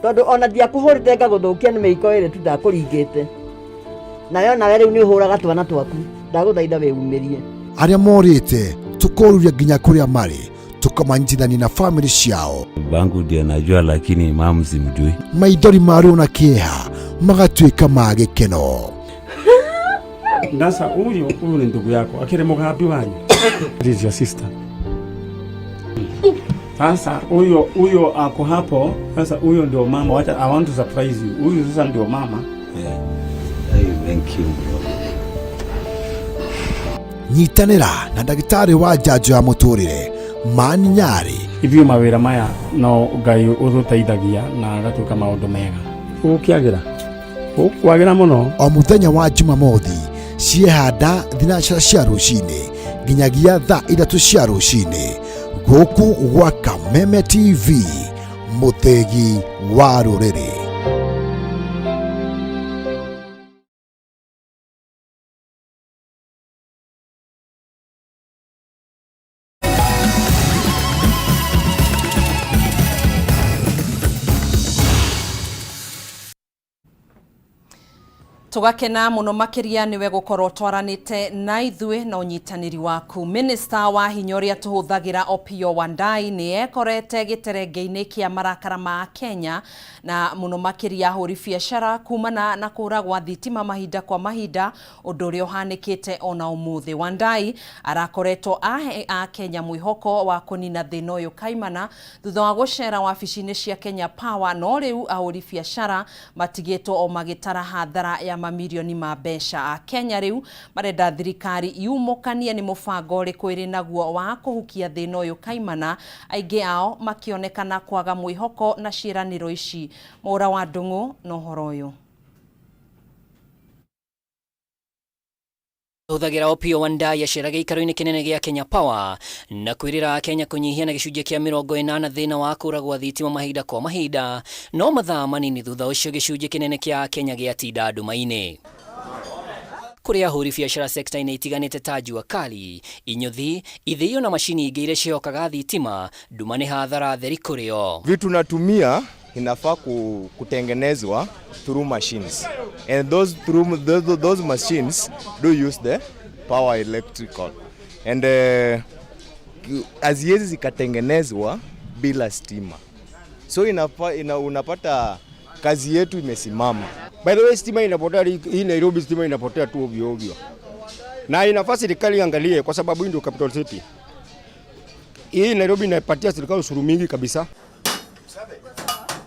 Speaker 28: tondũ ona ndiakũhũrĩte ngagũthũkia nĩ mĩiko ĩrĩ tu ndakũringĩte. Nawe onawe rĩu nĩ ũhũraga twana twaku. Ndagũthaitha wĩumĩrie.
Speaker 3: Arĩa morĩte tũkoruria nginya kũrĩa marĩ, tũkamanyitithania na bamĩrĩ ciao.
Speaker 29: Babangu ndiye najua, lakini mamu simjui.
Speaker 3: Maithori ma ruo na kĩeha magatuĩka ma gĩkeno.
Speaker 4: Sasa huyu huyu ni ndugu yako, akiri mugambi wanyu. This is your sister. Sasa huyo huyo ako hapo. Sasa huyo ndio mama. Wacha, I want to surprise you. Huyu sasa ndio mama.
Speaker 29: Yeah. Hey, thank you bro.
Speaker 3: Nyitanĩra na ndagĩtarĩ wa njanjo ya mũtũrĩre Mani Nyarĩ.
Speaker 4: Ithuĩ mawĩra maya no Ngai ũtũteithagia na agatuĩka maũndũ mega. Gũkĩagĩra. Gũkwagĩra mũno.
Speaker 3: O mũthenya wa Jumamothi ciehanda thinacara cia rũcinĩ nginyagia thaa 3 cia rũcinĩ gũkũ gwa Kameme TV, mũthĩgi wa rũrĩrĩ.
Speaker 1: Tũgakena mũno makĩria nĩwe gũkorwo twaranĩte na ithuĩ na ũnyitanĩri waku. Minister wa hinya ũrĩa tũhũthagĩra Opiyo Wandayi nĩ ekorete gĩterenge-inĩ kĩa marakara ma Kenya na mũno makĩria ahũri biacara kumana na kũra gwa thitima mahinda kwa mahinda, ũndũ ũrĩa ũhanĩkĩte ona ũmũthĩ. Wandayi arakoretwo ahe a Kenya mwĩhoko wa kũnina thĩna ũyũ kaimana thutha wa gũcera wabici-inĩ cia Kenya Power, no rĩu ahũri biacara matigĩtwo o magĩtara hathara ya mamirioni ma mbeca. A Kenya rĩu marenda thirikari yumũkanie nĩ mũbango ũrĩkũ ĩrĩ naguo wa kũhukia thĩna ũyũ kaimana, aingĩ ao makĩonekana kwaga mwĩhoko na ciĩranĩro ici. Mwaũra wa Ndung'u na ũhoro ũyũ.
Speaker 30: Hũthagĩra Opiyo Wandayi acera gĩikaro-inĩ kĩnene gĩa Kenya Power na kwĩrĩra Kenya kũnyihia na gĩcunjĩ kĩa 80 thĩna wa kũra gwa thitima mahinda kwa mahinda, no mathaa manini thutha ũcio gĩcunjĩ kĩnene kĩa Kenya gĩatinda nduma-inĩ. Kũrĩ ahũri biacara sekta-inĩ itiganĩte ta jua kali, inyũthi, ithĩio na macini ingĩ iria ciĩhokaga thitima, nduma nĩ hathara theri kũrĩ o.
Speaker 26: Vitu natumia inafaa kutengenezwa through machines and those machines do use the power electrical and haziwezi zikatengenezwa bila stima, so unapata kazi yetu imesimama.
Speaker 4: By the way, stima inapotea hii Nairobi, stima inapotea tu ovyo ovyo, na inafaa serikali iangalie, kwa sababu hii ndio capital city. Hii Nairobi inapatia serikali ushuru mingi kabisa.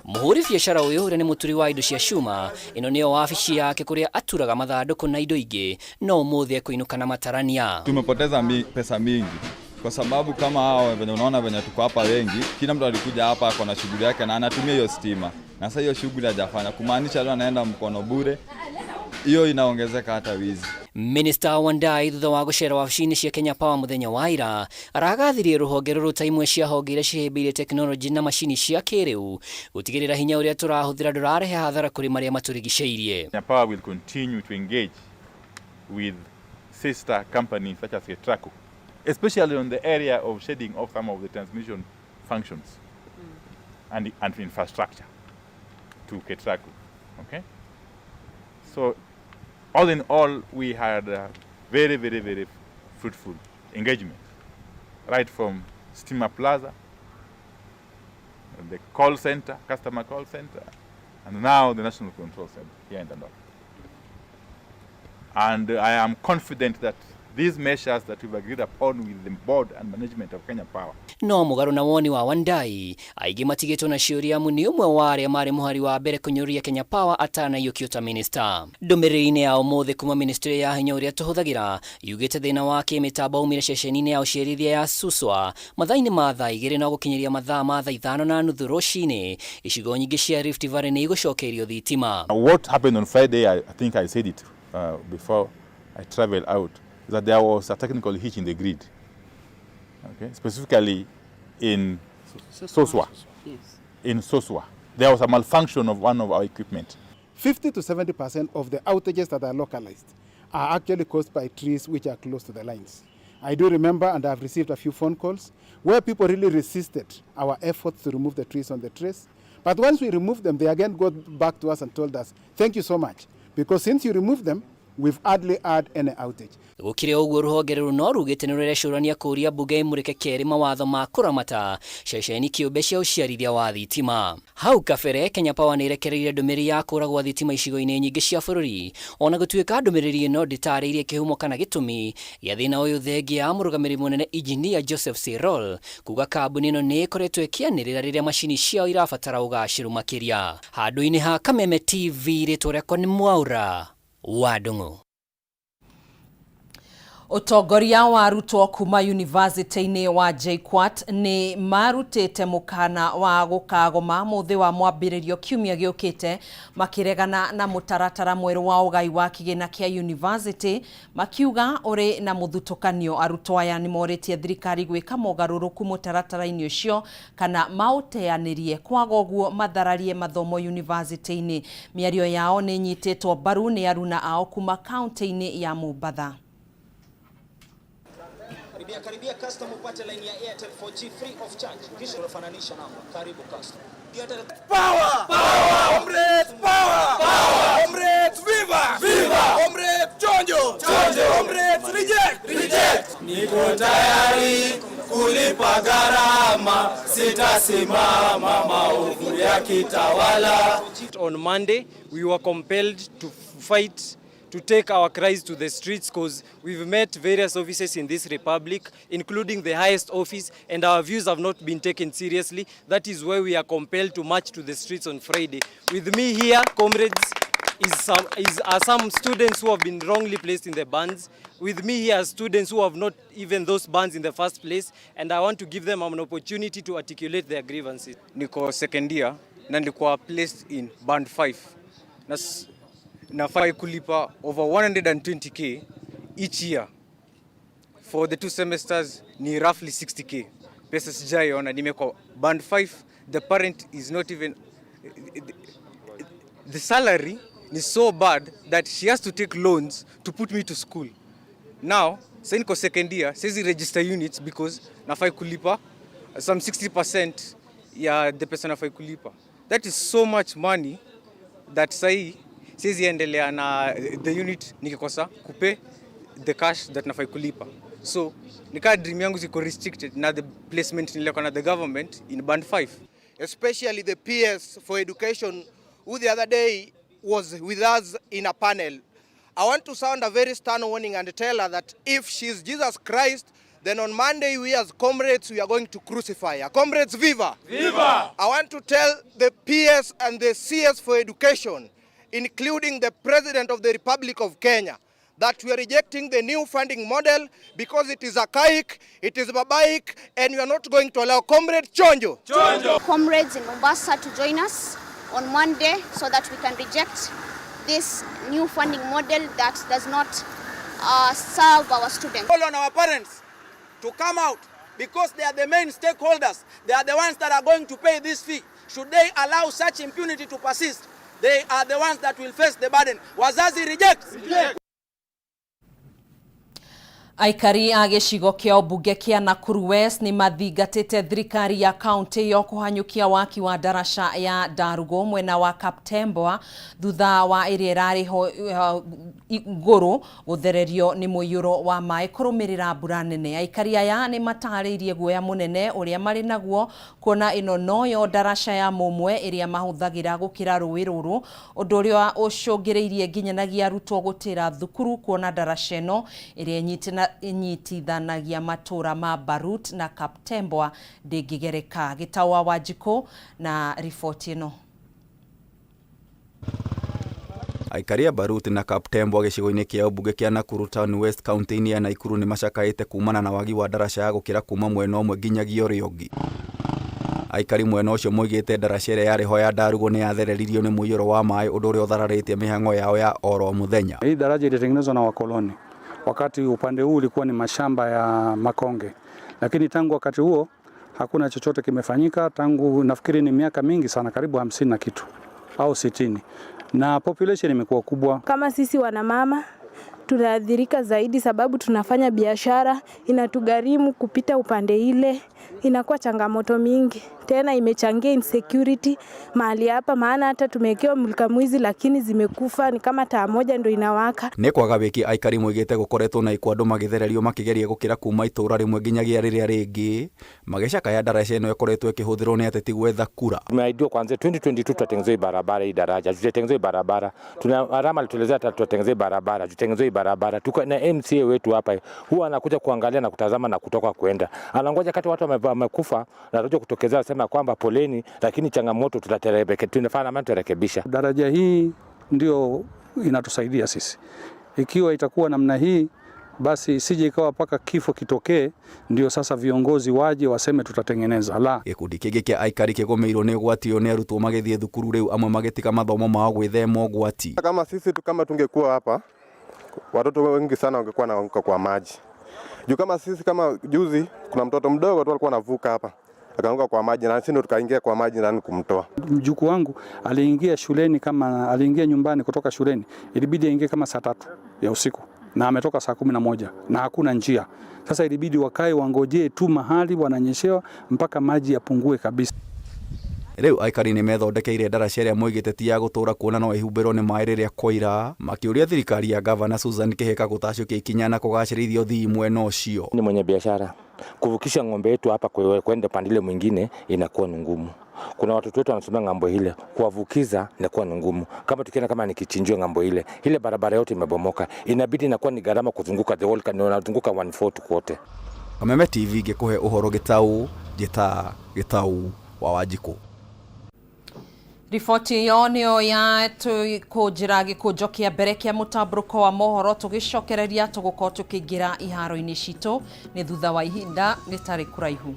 Speaker 30: Mũhũri biacara ũyũ ũrĩa nĩ mũturi wa indo cia cuma, ĩno nĩyo wabici yake kũrĩa aturaga mathandũkũ na indo ingĩ, no ũmũthĩ ekũinũka na matarania.
Speaker 6: Tumepoteza pesa mingi kwa sababu kama hao venye unaona venye tuko hapa wengi, kila mtu alikuja hapa ako na shughuli yake na anatumia hiyo stima, na sasa hiyo shughuli hajafanya, kumaanisha leo anaenda mkono bure, hiyo inaongezeka hata wizi.
Speaker 30: Minista Wandayi thutha wa gũcera wabici-inĩ cia Kenya Power mũthenya wa ira aragathirie rũhonge rũrũ ta imwe cia honge iria cihĩmbĩirie tekinoronjĩ na macini cia kĩrĩu gũtigĩrĩra hinya ũrĩa tũrahũthĩra ndũrarehe hathara kũrĩ marĩa matũrigicĩirie.
Speaker 7: Kenya Power will continue to engage with sister companies such as KETRACO, especially on the area of shedding off some of the transmission functions and infrastructure to KETRACO. Okay? So all in all, we had a very, very, very fruitful engagement, right from Stima Plaza, the call center, customer call center, and now the National Control Center here in Dandora. And I am confident that these measures that we've agreed upon with the board and management of Kenya Power
Speaker 30: No mũgarũ na woni wa Wandayi, aingĩ matigĩtwo na ciũria amu nĩ ũmwe wa arĩa marĩ mũhari wa mbere kũnyũrũria Kenya Power atanaiyũkio ta minista. Ndũmĩrĩri-inĩ ya ũmũthĩ kuma ministry ya hinya ũrĩa tũhũthagĩra yugĩte thĩna wa kĩmĩtambo aumire ceceni-inĩ ya ũciarithia ya Suswa mathaa-inĩ ma thaa 2 na gũkinyĩria mathaa ma thaa 5:30 rũcinĩ. Icigo nyingĩ cia Rift Valley nĩ igũcokerio thitima.
Speaker 7: What happened on Friday, I think I said it before I traveled out, is that there was a technical hitch in the grid, okay? Specifically in Suswa.
Speaker 25: Yes.
Speaker 7: In Suswa, there was a malfunction of one of our equipment.
Speaker 23: 50 to 70% of the outages that are localized are actually caused by trees which are close to the lines. I do remember, and I've received a few phone calls, where people really resisted our efforts to remove the trees on the trace. But once we removed them, they again got back to us and told us, thank you so much, because since you removed them, we've hardly had any outage.
Speaker 30: Gũkĩrĩ ũguo, rũhonge rũrũ no rugĩte nĩ rũrecũrania kũũria mbunge ĩmũrĩke kerĩ mawatho ma kũramata ceceni kĩũmbe cia ũciarithia wa thitima. Hau kabere, Kenya Power nĩ ĩrekereirie ndũmĩrĩri ya kũra gwa thitima icigo-inĩ nyingĩ cia bũrũri, ona gũtuĩka ndũmĩrĩri ĩno ndĩtarĩirie kĩhumo kana gĩtũmi gĩa thĩna ũyũ, thengia ya mũrũgamĩrĩri mũnene Engineer Joseph Sirol kuga kambuni ĩno nĩ ĩkoretwo ĩkĩanĩrĩra rĩrĩa macini ciao irabatara ũgacĩru makĩria. Handũ-inĩ ha Kameme TV, rĩtwa rĩakwa nĩ Mwaura wa Ndung'u.
Speaker 1: Ũtongoria wa arutwo kuma yunivasĩtĩ-inĩ wa JKUAT nĩ marutĩte mũkana wa gũkagoma mũthĩ wa mwambĩrĩrio kiumia gĩũkĩte, makĩregana na mũtaratara mwerũ wa ũgai wa kĩgĩna kĩa yunivasĩtĩ, makiuga ũrĩ na mũthutũkanio. Arutwo aya nĩ morĩtie thirikari gwĩka mogarũrũku mũtaratara-inĩ ũcio kana maũteanĩrie, kwaga ũguo mathararie mathomo yunivasĩtĩ-inĩ. Mĩario yao nĩ ĩnyitĩtwo mbaru nĩ aruna ao kuma kaunti-inĩ ya Mombatha.
Speaker 9: Karibia karibia customer upate line ya Airtel 4G free of charge. Kisha unafananisha namba. Karibu customer. Airtel.
Speaker 10: Power! Power! Comrades, power! Power! Comrades, viva! Viva! Comrades, chonjo! Chonjo! Comrades, reject! Reject!
Speaker 11: Niko tayari kulipa gharama, sitasimama maovu yakitawala.
Speaker 12: On Monday, we were compelled to fight to take our cries to the streets because we've met various offices in this republic, including the highest office, and our views have not been taken seriously. That is why we are compelled to march to the streets on Friday. With me here, comrades, are some students who have been wrongly placed in the bands. With me here are students who have not even those bands in the first place, and I want to give them an opportunity to articulate their grievances.
Speaker 13: Niko second year na nilikuwa placed in band 5 na nafai kulipa over 120K each year for the two semesters, ni roughly 60K. Pesa sijaiona. Nimekuwa band 5. The parent is not even the salary. ni so bad that she has to take loans to put me to school. Now, sasa niko second year, siwezi register units because nafai kulipa some 60% ya the pesa nafai kulipa. That is so much money that sahi siwezi endelea na the unit nikikosa kupay the cash that nafai kulipa. So nikaa dream yangu ziko restricted na the placement nilikuwa na the government in band 5.
Speaker 10: Especially the PS for education, who the other day was with us in a panel. I want to sound a very stern warning and tell her that if she's Jesus Christ, then on Monday we as comrades, we are going to crucify her. Comrades, viva!
Speaker 11: Viva!
Speaker 10: I want to tell the PS and the CS for education, including the President of the Republic of Kenya, that we are rejecting the new funding model because it is archaic, it is barbaric, and we are not going to allow Comrade Chonjo.
Speaker 11: Chonjo!
Speaker 14: Comrades in Mombasa to join us on Monday so that we can reject this new funding model that does not serve our students.
Speaker 9: Call on our parents to come out because they are the main stakeholders. They are the ones that are going to pay this fee. Should they allow such impunity to persist, they are the ones that will face the burden. Wazazi reject.
Speaker 11: Reject.
Speaker 1: Aikari a gĩcigo kĩa ũmbunge kĩa Nakuru West nĩ mathingatĩte thirikari ya kaunti ĩyo kũhanyũkia waki wa ndaraca ya Ndarugo mwena wa Kaptembwa thutha wa ĩrĩa ĩrarĩ ho igũrũ gũthererio nĩ mũiyũro wa maĩ kũrũmĩrĩra mbura nene. Aikari aya nĩ matarĩirie guoya mũnene ũrĩa marĩ naguo kuona ĩno noyo ndaraca ya mũmwe ĩrĩa mahũthagĩra gũkĩra rũĩ rũrũ, ũndũ ũrĩa ũcũngĩrĩirie nginyanagia arutwo gũtĩra thukuru kuona ndaraca ĩno ĩrĩa inyitithanagia matũra ma Barut na Kaptembwa ndĩngĩgereka. Gĩtau wa Wanjikũ na riboti ĩno.
Speaker 15: Aikari a Barut na Kaptembwa gĩcigo-inĩ kĩa ũmbunge kĩa Nakuru Town West kaunti-inĩ ya Nakuru nĩ macakaĩte kumana na wagi wa ndaraca ya gũkĩra kuma mwena ũmwe nginyagia ũrĩa ũngĩ. Aikari mwena ũcio moigĩte ndaraca ĩrĩa yarĩ ho ya Ndarugo nĩ yathereririo nĩ mũiyũro wa maĩ, ũndũ ũrĩa ũthararĩtie mĩhang'o yao ya oro mũthenya.
Speaker 16: Hii daraja ilitengenezwa na wakoloni wakati upande huu ulikuwa ni mashamba ya makonge, lakini tangu wakati huo hakuna chochote kimefanyika. Tangu nafikiri ni miaka mingi sana, karibu 50 na kitu au 60, na population imekuwa kubwa.
Speaker 17: Kama sisi wanamama tunaathirika zaidi, sababu tunafanya biashara, inatugharimu kupita upande ile, inakuwa changamoto mingi. Tena imechangia insecurity mahali hapa, maana hata tumewekewa mulika mwizi lakini zimekufa, ni kama taa moja ndo inawaka.
Speaker 15: Nĩ kwaga wiki aikari moigĩte gũkoretwo na ikwa andũ magĩthererio makĩgeria gũkĩra kuma itũra rĩmwe nginyagia rĩrĩa rĩngĩ, magĩcakaya ndaraca ĩno ĩkoretwo ĩkĩhũthĩrwo nĩ ateti gwetha kura.
Speaker 18: Tumeahidiwa kuanzia 2022 tutatengenezwa hii barabara, hii daraja tutatengenezwa hii barabara. Tuna Arama alituelezea tutatengenezwa hii barabara, tutatengenezwa hii barabara. Tuko na MCA wetu hapa, huwa anakuja kuangalia na kutazama na kutoka kwenda, anangoja kati watu wamekufa na atakuja kutokezea sema kwamba poleni, lakini changamoto tunafanya maana tutarekebisha.
Speaker 16: Daraja hii ndio inatusaidia sisi. Ikiwa itakuwa namna hii, basi isije ikawa paka kifo kitokee ndio sasa viongozi waje waseme tutatengeneza. La,
Speaker 15: gĩkundi kĩngĩ kĩa aikari kĩgũmĩirwo nĩ ũgwati ũyũ nĩ arutwo magĩthiĩ thukuru rĩu, amwe magĩtiga mathomo mao gwĩthema ũgwati.
Speaker 19: Kama sisi tu kama tungekuwa hapa, watoto wengi sana wangekuwa wanaanguka kwa maji. Juu kama sisi, kama juzi kuna mtoto mdogo tu alikuwa anavuka hapa akaanguka kwa maji na sisi ndo tukaingia kwa maji ndani kumtoa.
Speaker 16: Mjukuu wangu aliingia shuleni, kama aliingia nyumbani kutoka shuleni, ilibidi aingie kama saa 3 ya usiku na ametoka saa 11 na hakuna njia. Sasa ilibidi wakae wangojee tu mahali wananyeshewa mpaka maji yapungue kabisa.
Speaker 15: Rĩu aikari nĩ methondekeire ndaraca ĩrĩa moigĩte ti ya gũtũũra kuona no ĩhumbĩrwo nĩ maĩ rĩrĩa kwaira, makĩũria thirikari ya gavana Susan Kihika gũtacũkia ikinya na kũgacĩrithia ũthii mwena ũcio.
Speaker 18: Ni mwenye biashara kuvukisha ng'ombe yetu hapa kwenda pande ile mwingine inakuwa ni ngumu. Kuna watoto wetu wanasomea ng'ambo ile, kuwavukiza inakuwa ni ngumu. Kama tukienda kama ni kichinjio ng'ambo ile, ile barabara yote imebomoka, inabidi inakuwa ni gharama kuzunguka the whole, unazunguka 1/4 kote.
Speaker 15: Kameme TV ngĩkũhe ũhoro gĩtau njĩta Gĩtau wa Wanjikũ.
Speaker 1: Riboti ĩyo nĩyo ya tũkũnjĩra gĩkũnjo kĩa mbere kĩa mũtambũrũko wa mohoro, tũgĩcokereria tũgũkorwo tũkĩingĩra iharo-inĩ citũ nĩ thutha wa ihinda rĩtarĩ kũraihu.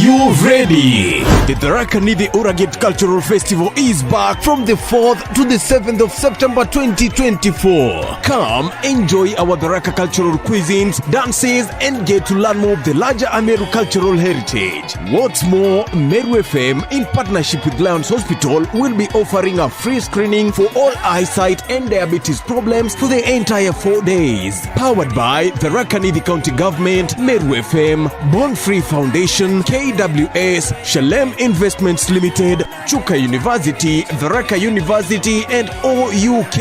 Speaker 2: you ready? The Tharaka Nithi Uragate Cultural Festival is back from the 4th to the 7th of September 2024. Come enjoy our Tharaka cultural cuisines, dances, and get to learn more of the larger Ameru cultural heritage. What's more, Meru FM, in partnership with Lions Hospital, will be offering a free screening for all eyesight and diabetes problems for the entire 4 days. Powered by the Tharaka Nithi County Government, Meru FM, Born Free Foundation, KWS, Shalem Investments Limited, Chuka University, Tharaka University, and OUK.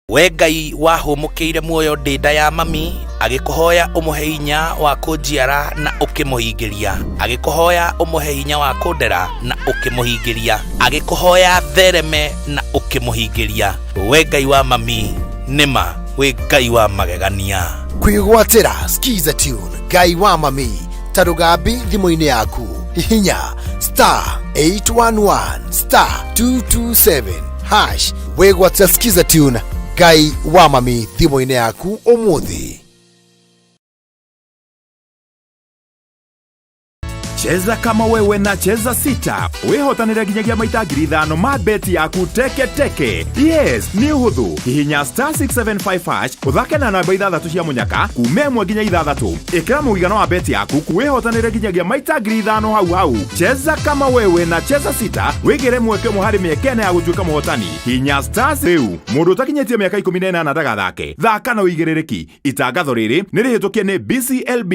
Speaker 5: We Ngai wahũmũkĩire muoyo ndĩ nda ya mami, agĩkũhoya ũmũhe hinya wa kũnjiara na ũkĩmũhingĩria, agĩkũhoya ũmũhe hinya wa kũndera na ũkĩmũhingĩria, agĩkũhoya thereme na ũkĩmũhingĩria. We Ngai wa mami, nĩma wĩ Ngai wa magegania.
Speaker 3: Kwĩgwatĩra skiza tune Ngai wa mami ta rũgambi thimũ-inĩ yaku, hihinya *811*227# wĩgwatĩra skiza tune Ngai wa mami thimũ-inĩ yaku ũmũthĩ.
Speaker 8: Cheza kama wewe na Cheza Sita, wĩhotanĩre nginyagia maita 5,000 ma beti yaku teke teke. Yes, nĩ ũhũthũ. Hihinya *675# ũthake na namba ithathatũ cia mũnyaka kuma 1 nginya 6. Ĩkĩra mũigana wa beti yaku, wĩhotanĩre nginyagia maita 5,000 hau hau. Cheza kama wewe na Cheza Sita, wĩgĩre mweke ũmwe harĩ mĩeke 4 ya gũtuĩka mũhotani. Hinya star rĩu. Mũndũ ũtakinyĩtie mĩaka 18 ndagathake. Thaka na ũigĩrĩrĩki. Itangatho rĩrĩ nĩ rĩhĩtũkie nĩ BCLB.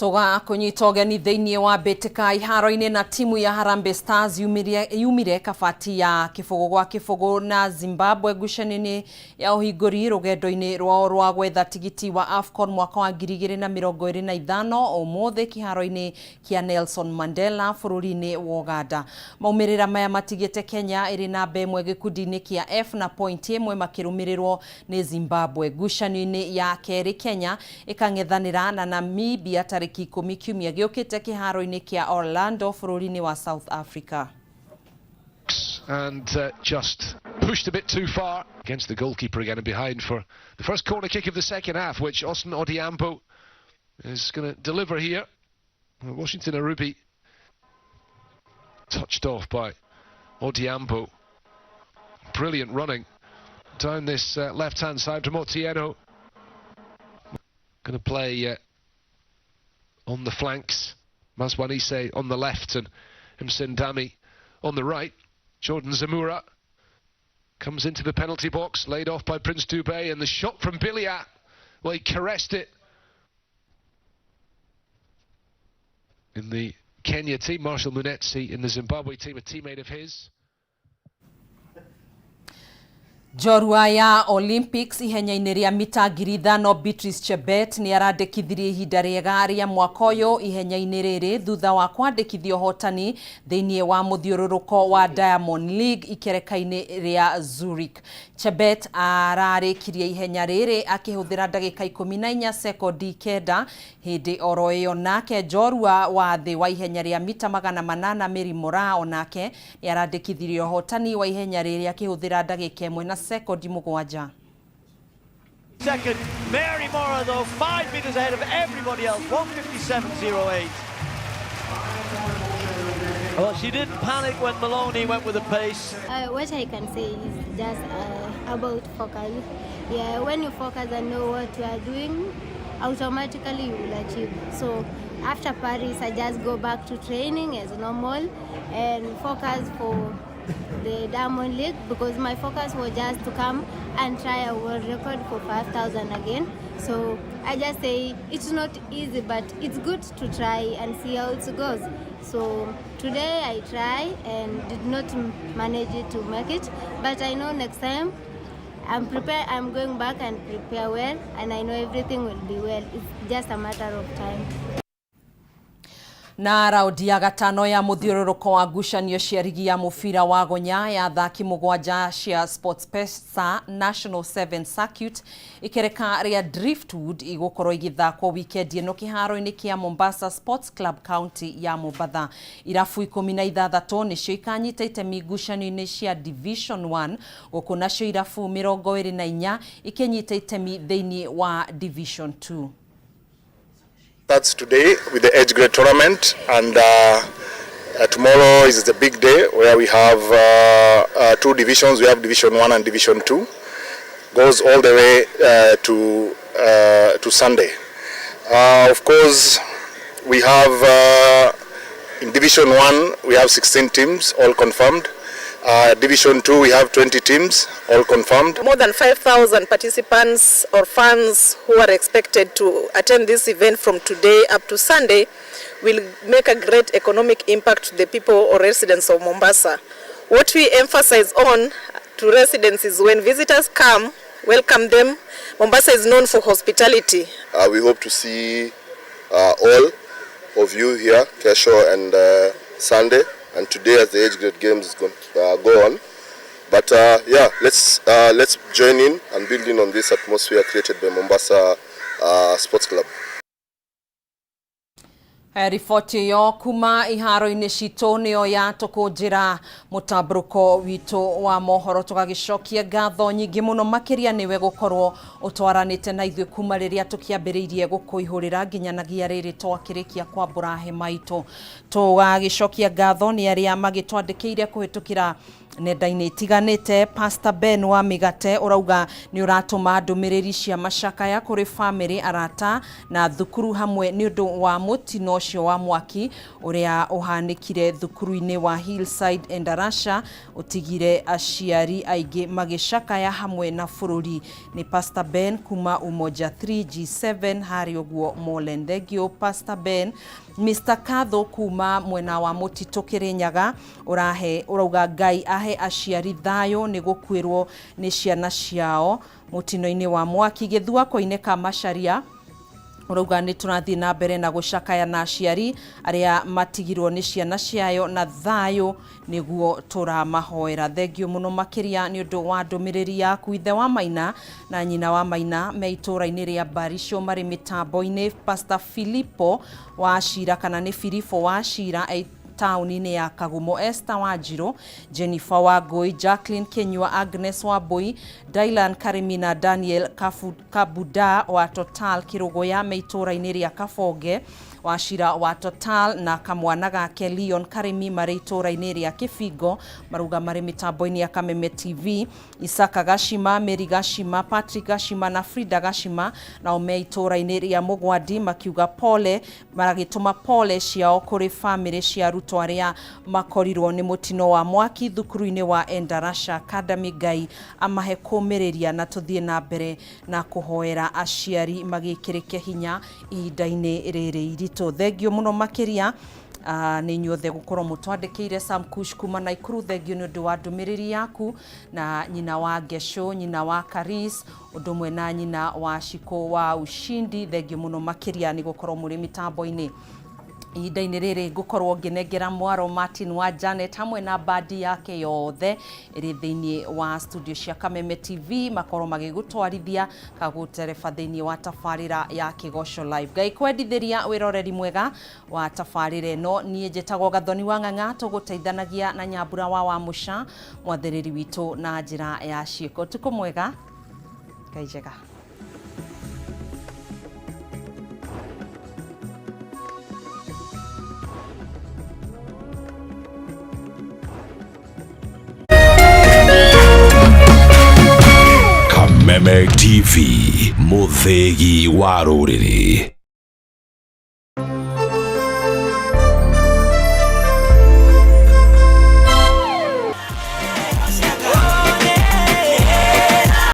Speaker 1: Tuga kunyita ũgeni thĩinĩ wa mbĩtĩka iharo-inĩ na timu ya Harambee Stars yumire kabati ya 0-0 na Zimbabwe ngucanio-inĩ ya ũhingũri rũgendo-inĩ rwao rwa gwetha tigiti wa AFCON mwaka wa 2025 ũmũthĩ kĩharo-inĩ kĩa Nelson Mandela bũrũri-inĩ wa Uganda. Maumĩrĩra maya matigĩte Kenya ĩrĩ namba 1 gĩkundi-inĩ kĩa F na point 1 makĩrũmĩrĩrwo nĩ Zimbabwe. Ngucanio-inĩ ya kerĩ Kenya ĩkang'ethanĩra na Namibia tarĩki 10 kiumia gĩũkĩte kĩharo-inĩ kĩa Orlando bũrũri-inĩ wa South Africa.
Speaker 20: And just pushed a bit too far against the goalkeeper again and behind for the first corner kick of the second half, which Austin Odhiambo is going to deliver here. Washington Arubi touched off by Odhiambo. Brilliant running down this left-hand side from Otieno. Going to play on the flanks. Maswanhise on the left and Msendami on the right. Jordan Zemura comes into the penalty box, laid off by Prince Dube, and the shot from Billiat, well, he caressed it. In the Kenya team, Marshall Munetsi in the Zimbabwe team, a teammate of his.
Speaker 1: Njorua ya Olympics ihenya-inĩ rĩa mita 5,000 Beatrice Chebet nĩ arandĩkithirie ihinda rĩega rĩa mwaka ũyũ ihenya-inĩ rĩrĩ thutha wa kwandĩkithia ũhotani thĩinĩ wa mũthiũrũrũko wa Diamond League ikereka-inĩ rĩa Zurich. Chebet ararĩkirie ihenya rĩrĩ akĩhũthĩra ndagĩka 14 sekondi 9 hĩndĩ oro ĩyo nake njorua wa thĩ wa ihenya rĩa mita 800 Mary Moraa onake nĩ arandĩkithirie ũhotani wa ihenya rĩrĩ akĩhũthĩra ndagĩka 1 na sekondi 7.
Speaker 21: Second, Mary Moraa, though, 5 meters ahead of everybody else, 1:57.08. Well, she didn't panic when Maloney went with the pace.
Speaker 22: What I can say is just about focus. Yeah, when you focus and know what you are doing, automatically you will achieve. So after Paris, I just go back to training as normal and focus for the Diamond League, because my focus was just to come and try a world record for 5,000 again. So I just say it's not easy, but it's good to try and see how it goes. So today I try and did not manage it to make it, but I know next time I'm prepared. I'm going back and prepare well, and I know everything will be well. It's just a matter of time.
Speaker 1: Na raundi ya gatano ya mũthiũrũrũko wa ngucanio cia rigi ya mũbira wa gonya ya athaki mũgwanja cia SportPesa National 7 Circuit ikereka rĩa Driftwood igũkorwo igĩthakwo wikendi ĩno kĩharo-inĩ kĩa Mombasa Sports Club county ya Mombatha. Irabu 16 nĩcio ikanyita itemi ngucanio-inĩ cia Division 1 gũkũ nacio irabu 24 ikĩnyita itemi thĩinĩ wa Division 2.
Speaker 4: Starts today with the age grade tournament, and tomorrow is the big day where we have 2 divisions. We have Division 1 and Division 2. Goes all the way to Sunday. Of course, we have in Division 1 we have 16 teams, all confirmed. Division 2 we have 20 teams, all confirmed.
Speaker 6: More than 5,000 participants or fans who are expected to attend this event from today up to Sunday will make a great economic impact to the people or residents of Mombasa. What we emphasize on to residents is when visitors come, welcome them. Mombasa is known for hospitality.
Speaker 7: We hope to see all of you here, Kesho and Sunday, and today as the age grade games go on. But yeah, let's join in and build in on this atmosphere created by Mombasa Sports Club.
Speaker 1: Riboti ĩyo kuma iharo-inĩ citũ nĩyo ya tũkũnjĩra mũtambũrũko witũ wa mohoro. Tũgagĩcokia ngatho nyingĩ mũno makĩria nĩwe gũkorwo ũtwaranĩte na ithuĩ kuma rĩrĩa tũkĩambĩrĩirie gũkũihũrĩra nginyanagia rĩrĩ twakĩrĩkia kwambũra hema itũ. Tũgagĩcokia ngatho nĩ arĩa magĩtwandĩkĩire kũhĩtũkĩra nenda-inĩ itiganĩte. Pastor Ben wa Mĩgate ũrauga nĩ ũratũma ndũmĩrĩri cia macakaya kũrĩ famĩlĩ, arata na thukuru hamwe nĩ ũndũ wa mũtino ũcio wa mwaki ũrĩa ũhanĩkire thukuru-inĩ wa Hillside Endarasha, ũtigire aciari aingĩ magĩcakaya hamwe na bũrũri. Nĩ Pastor Ben kuma Umoja 3G7 harĩ ũguo Molen. Thank you Pastor Ben. Mr. Katho kuma mwena wa Mũtitũ Kĩrĩnyaga ũrauga Ngai ahe aciari thayũ nĩ gũkuĩrwo nĩ ciana ciao mũtino-inĩ wa mwaki. Gĩthua koine ka Macharia ũrauga nĩ tũrathiĩ na mbere na gũcakaya na aciari arĩa matigirwo nĩ ciana ciayo na thayũ nĩguo tũramahoera. Thengio mũno makĩria nĩ ũndũ wa ndũmĩrĩri yaku. Ithe wa Maina na nyina wa Maina me itũũra-inĩ rĩa Barisho marĩ mĩtambo-inĩ. Pastor Filipo wa Cira kana nĩ Filipo wa Cira taũni-inĩ ya Kagumo, Esther Wanjirũ, Jennifer Wangui, Jacqueline Kinyua, Agnes Wambui, Dylan Karimi na Daniel Kabuda wa Total Kĩrũgũya me itũũra-inĩ rĩa Kabonge, Wachira wa Total na kamwana gake Leon Karimi marĩ itũũra-inĩ rĩa Kĩbingo maruga marĩ mĩtambo-inĩ ya Kameme TV, Isaka Gashima, Mary Gashima, Patrick Gashima na Frida Gashima nao me itũũra-inĩ rĩa Mũgwandi makiuga pole, maragĩtũma pole ciao kũrĩ famĩlĩ cia arutwo arĩa makorirwo nĩ mũtino wa mwaki thukuru-inĩ wa Endarasha Academy. Ngai amahe kũmĩrĩria na tũthiĩ na mbere na kũhoera aciari magĩkĩrĩke hinya ihinda-inĩ rĩrĩ iritũ. Thengio mũno makĩria nĩ inyuothe gũkorwo mũtwandĩkĩire. Sam Kush kuma Naikuru, thengio nĩ ũndũ wa ndũmĩrĩri yaku, na nyina wa Ngesho, nyina wa Karis, ũndũ ũmwe na nyina wa Shiko wa Ushindi, thengio mũno makĩria nĩ gũkorwo mũrĩ mĩtambo-inĩ. Ihinda-inĩ rĩrĩ ngũkorwo ngĩnengera mwaro Martin wa Janet hamwe na bandi yake yothe ĩrĩ thĩinĩ wa studio cia Kameme TV, makorwo magĩgũtwarithia kagũtereba thĩinĩ wa tabarĩra ya Kĩgoco Live. Ngai kwendithĩria wĩroreri mwega wa tabarĩra ĩno. Niĩ njĩtagwo Gathoni wa Ng'ang'a, tũgũteithanagia na Nyambura wa Wamũca mwathĩrĩri witũ na njĩra ya ciĩko. Ũtukũ mwega, Ngai njega.
Speaker 2: Kameme TV, mũthĩgi wa rũrĩrĩ.